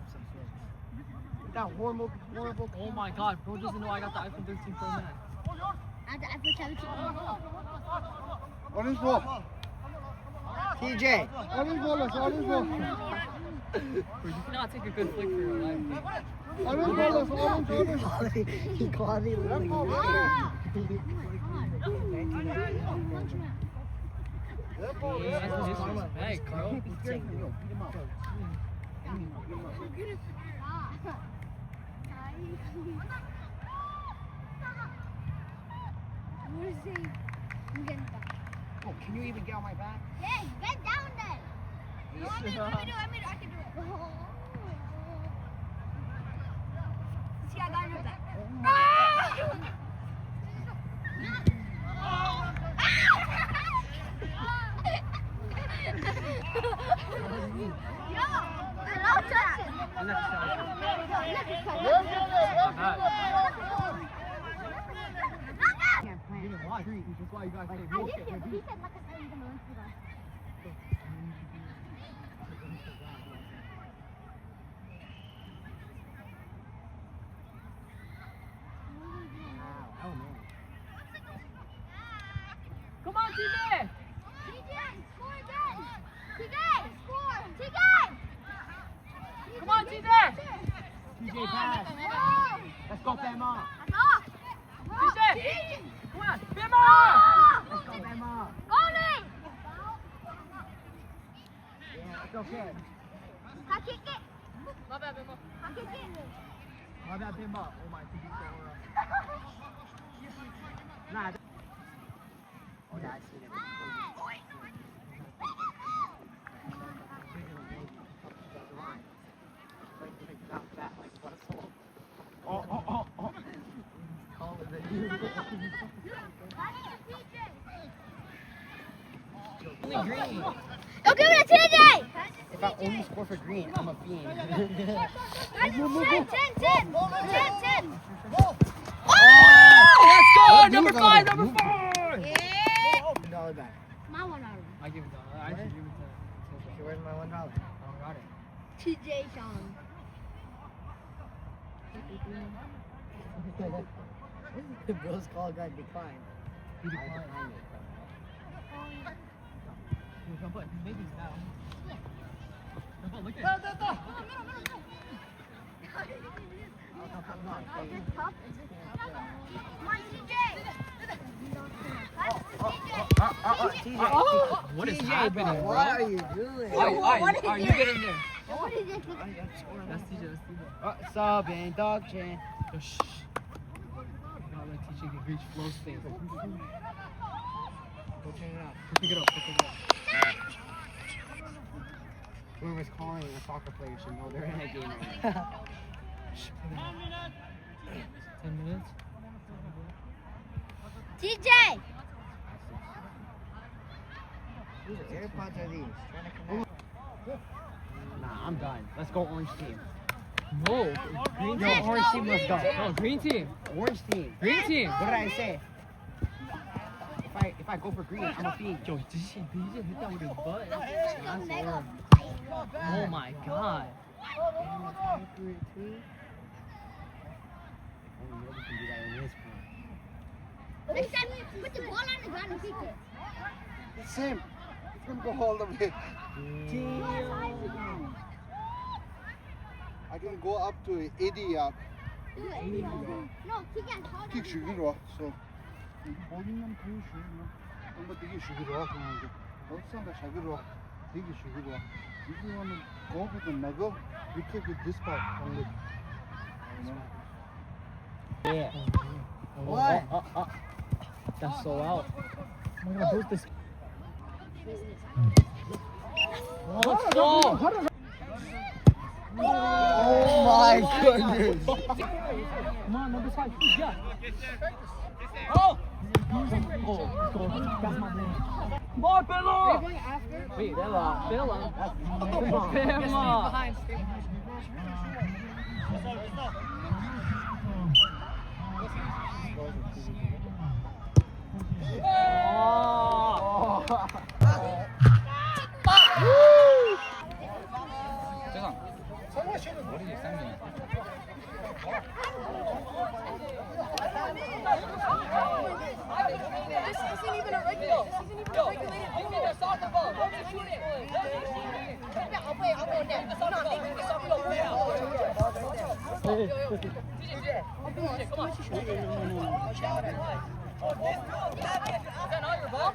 That horrible, horrible. Oh my god, bro doesn't know I got the iPhone thirteen Pro Max. I have the iPhone seventeen. What is what? T J. What is what? What is what? Bro, you cannot take a good flick for your life. What is what? What is what? He caught me. Ah! Hey, bro. What is he? I'm getting back. Oh, can you even get on my back? Hey, get down there. No, let me do it. Let me do it. I can do it. See, I got your back. Yo, I love that. That's why you guys I did get the weekend like I said, you can learn from that. Come on, T J! T J, score again! T J, score! T J! Come on, T T J, pass. Let's go, Bama. T J, come on, Bama. Let's go, Bama. Yeah, it's okay. My bad, Bama. My bad, Bama. Oh my, T J, nah. Oh, yeah, I see him. Oh, oh, oh, oh. Taller than you. Only green. Don't give it to T J! If I only score for green, I'm a fiend. Ten, ten, ten, ten, ten. Oh, let's go! Number five, number five! Yeah. Dollar back. My one dollar. I give it to I should give it to T J. Where's my one dollar? I don't got it. T J Sean. The Bills call got declined. He declined. He's making now. Look at What is happening, bro? What are you doing? Are you, are you, are you getting there? What is this? That's T J, that's T J. Uh, sub and dog chin. Yo, shh. Not let T J get reach flow space. Go check it out. Go pick it up, go pick it up. Whoever's calling a soccer player should know they're in a game right now. Ten minutes? T J! Whose AirPods are these? Trying to connect. Nah, I'm done. Let's go orange team. No, green team. Yo, orange team, let's go. No, green team. Orange team. Green team. What did I say? If I, if I go for green, I'm a fiend. Yo, did you see, did you just hit that with his butt? That's orange. Oh my God. Next time, put the ball on the ground and kick it. Same. It's gonna go all the way. I can go up to eighty yard. Do it. No, kick it hard. Kick should be raw, so. Bowling and throw should not. I'm not thinking should be raw. Outside the should be raw. Think it should be raw. If you want to go with the nugget, you kick with this part only. You know? Yeah. Why? Oh, oh, oh. That's so out. Oh my God, who's this? Let's go. Oh my goodness. Come on, number five. Yeah. Oh. Oh, that's my man. Come on, Bella. Wait, Bella. Bella. Come on. Bella. This isn't even a regular. This isn't even a regulated. Give me the soccer ball. Don't just shoot it. Don't just shoot it. I'll play. I'll go next. No, they give me soccer ball. Yo, yo, yo. Come on. Come on. Come on. Is that not your ball?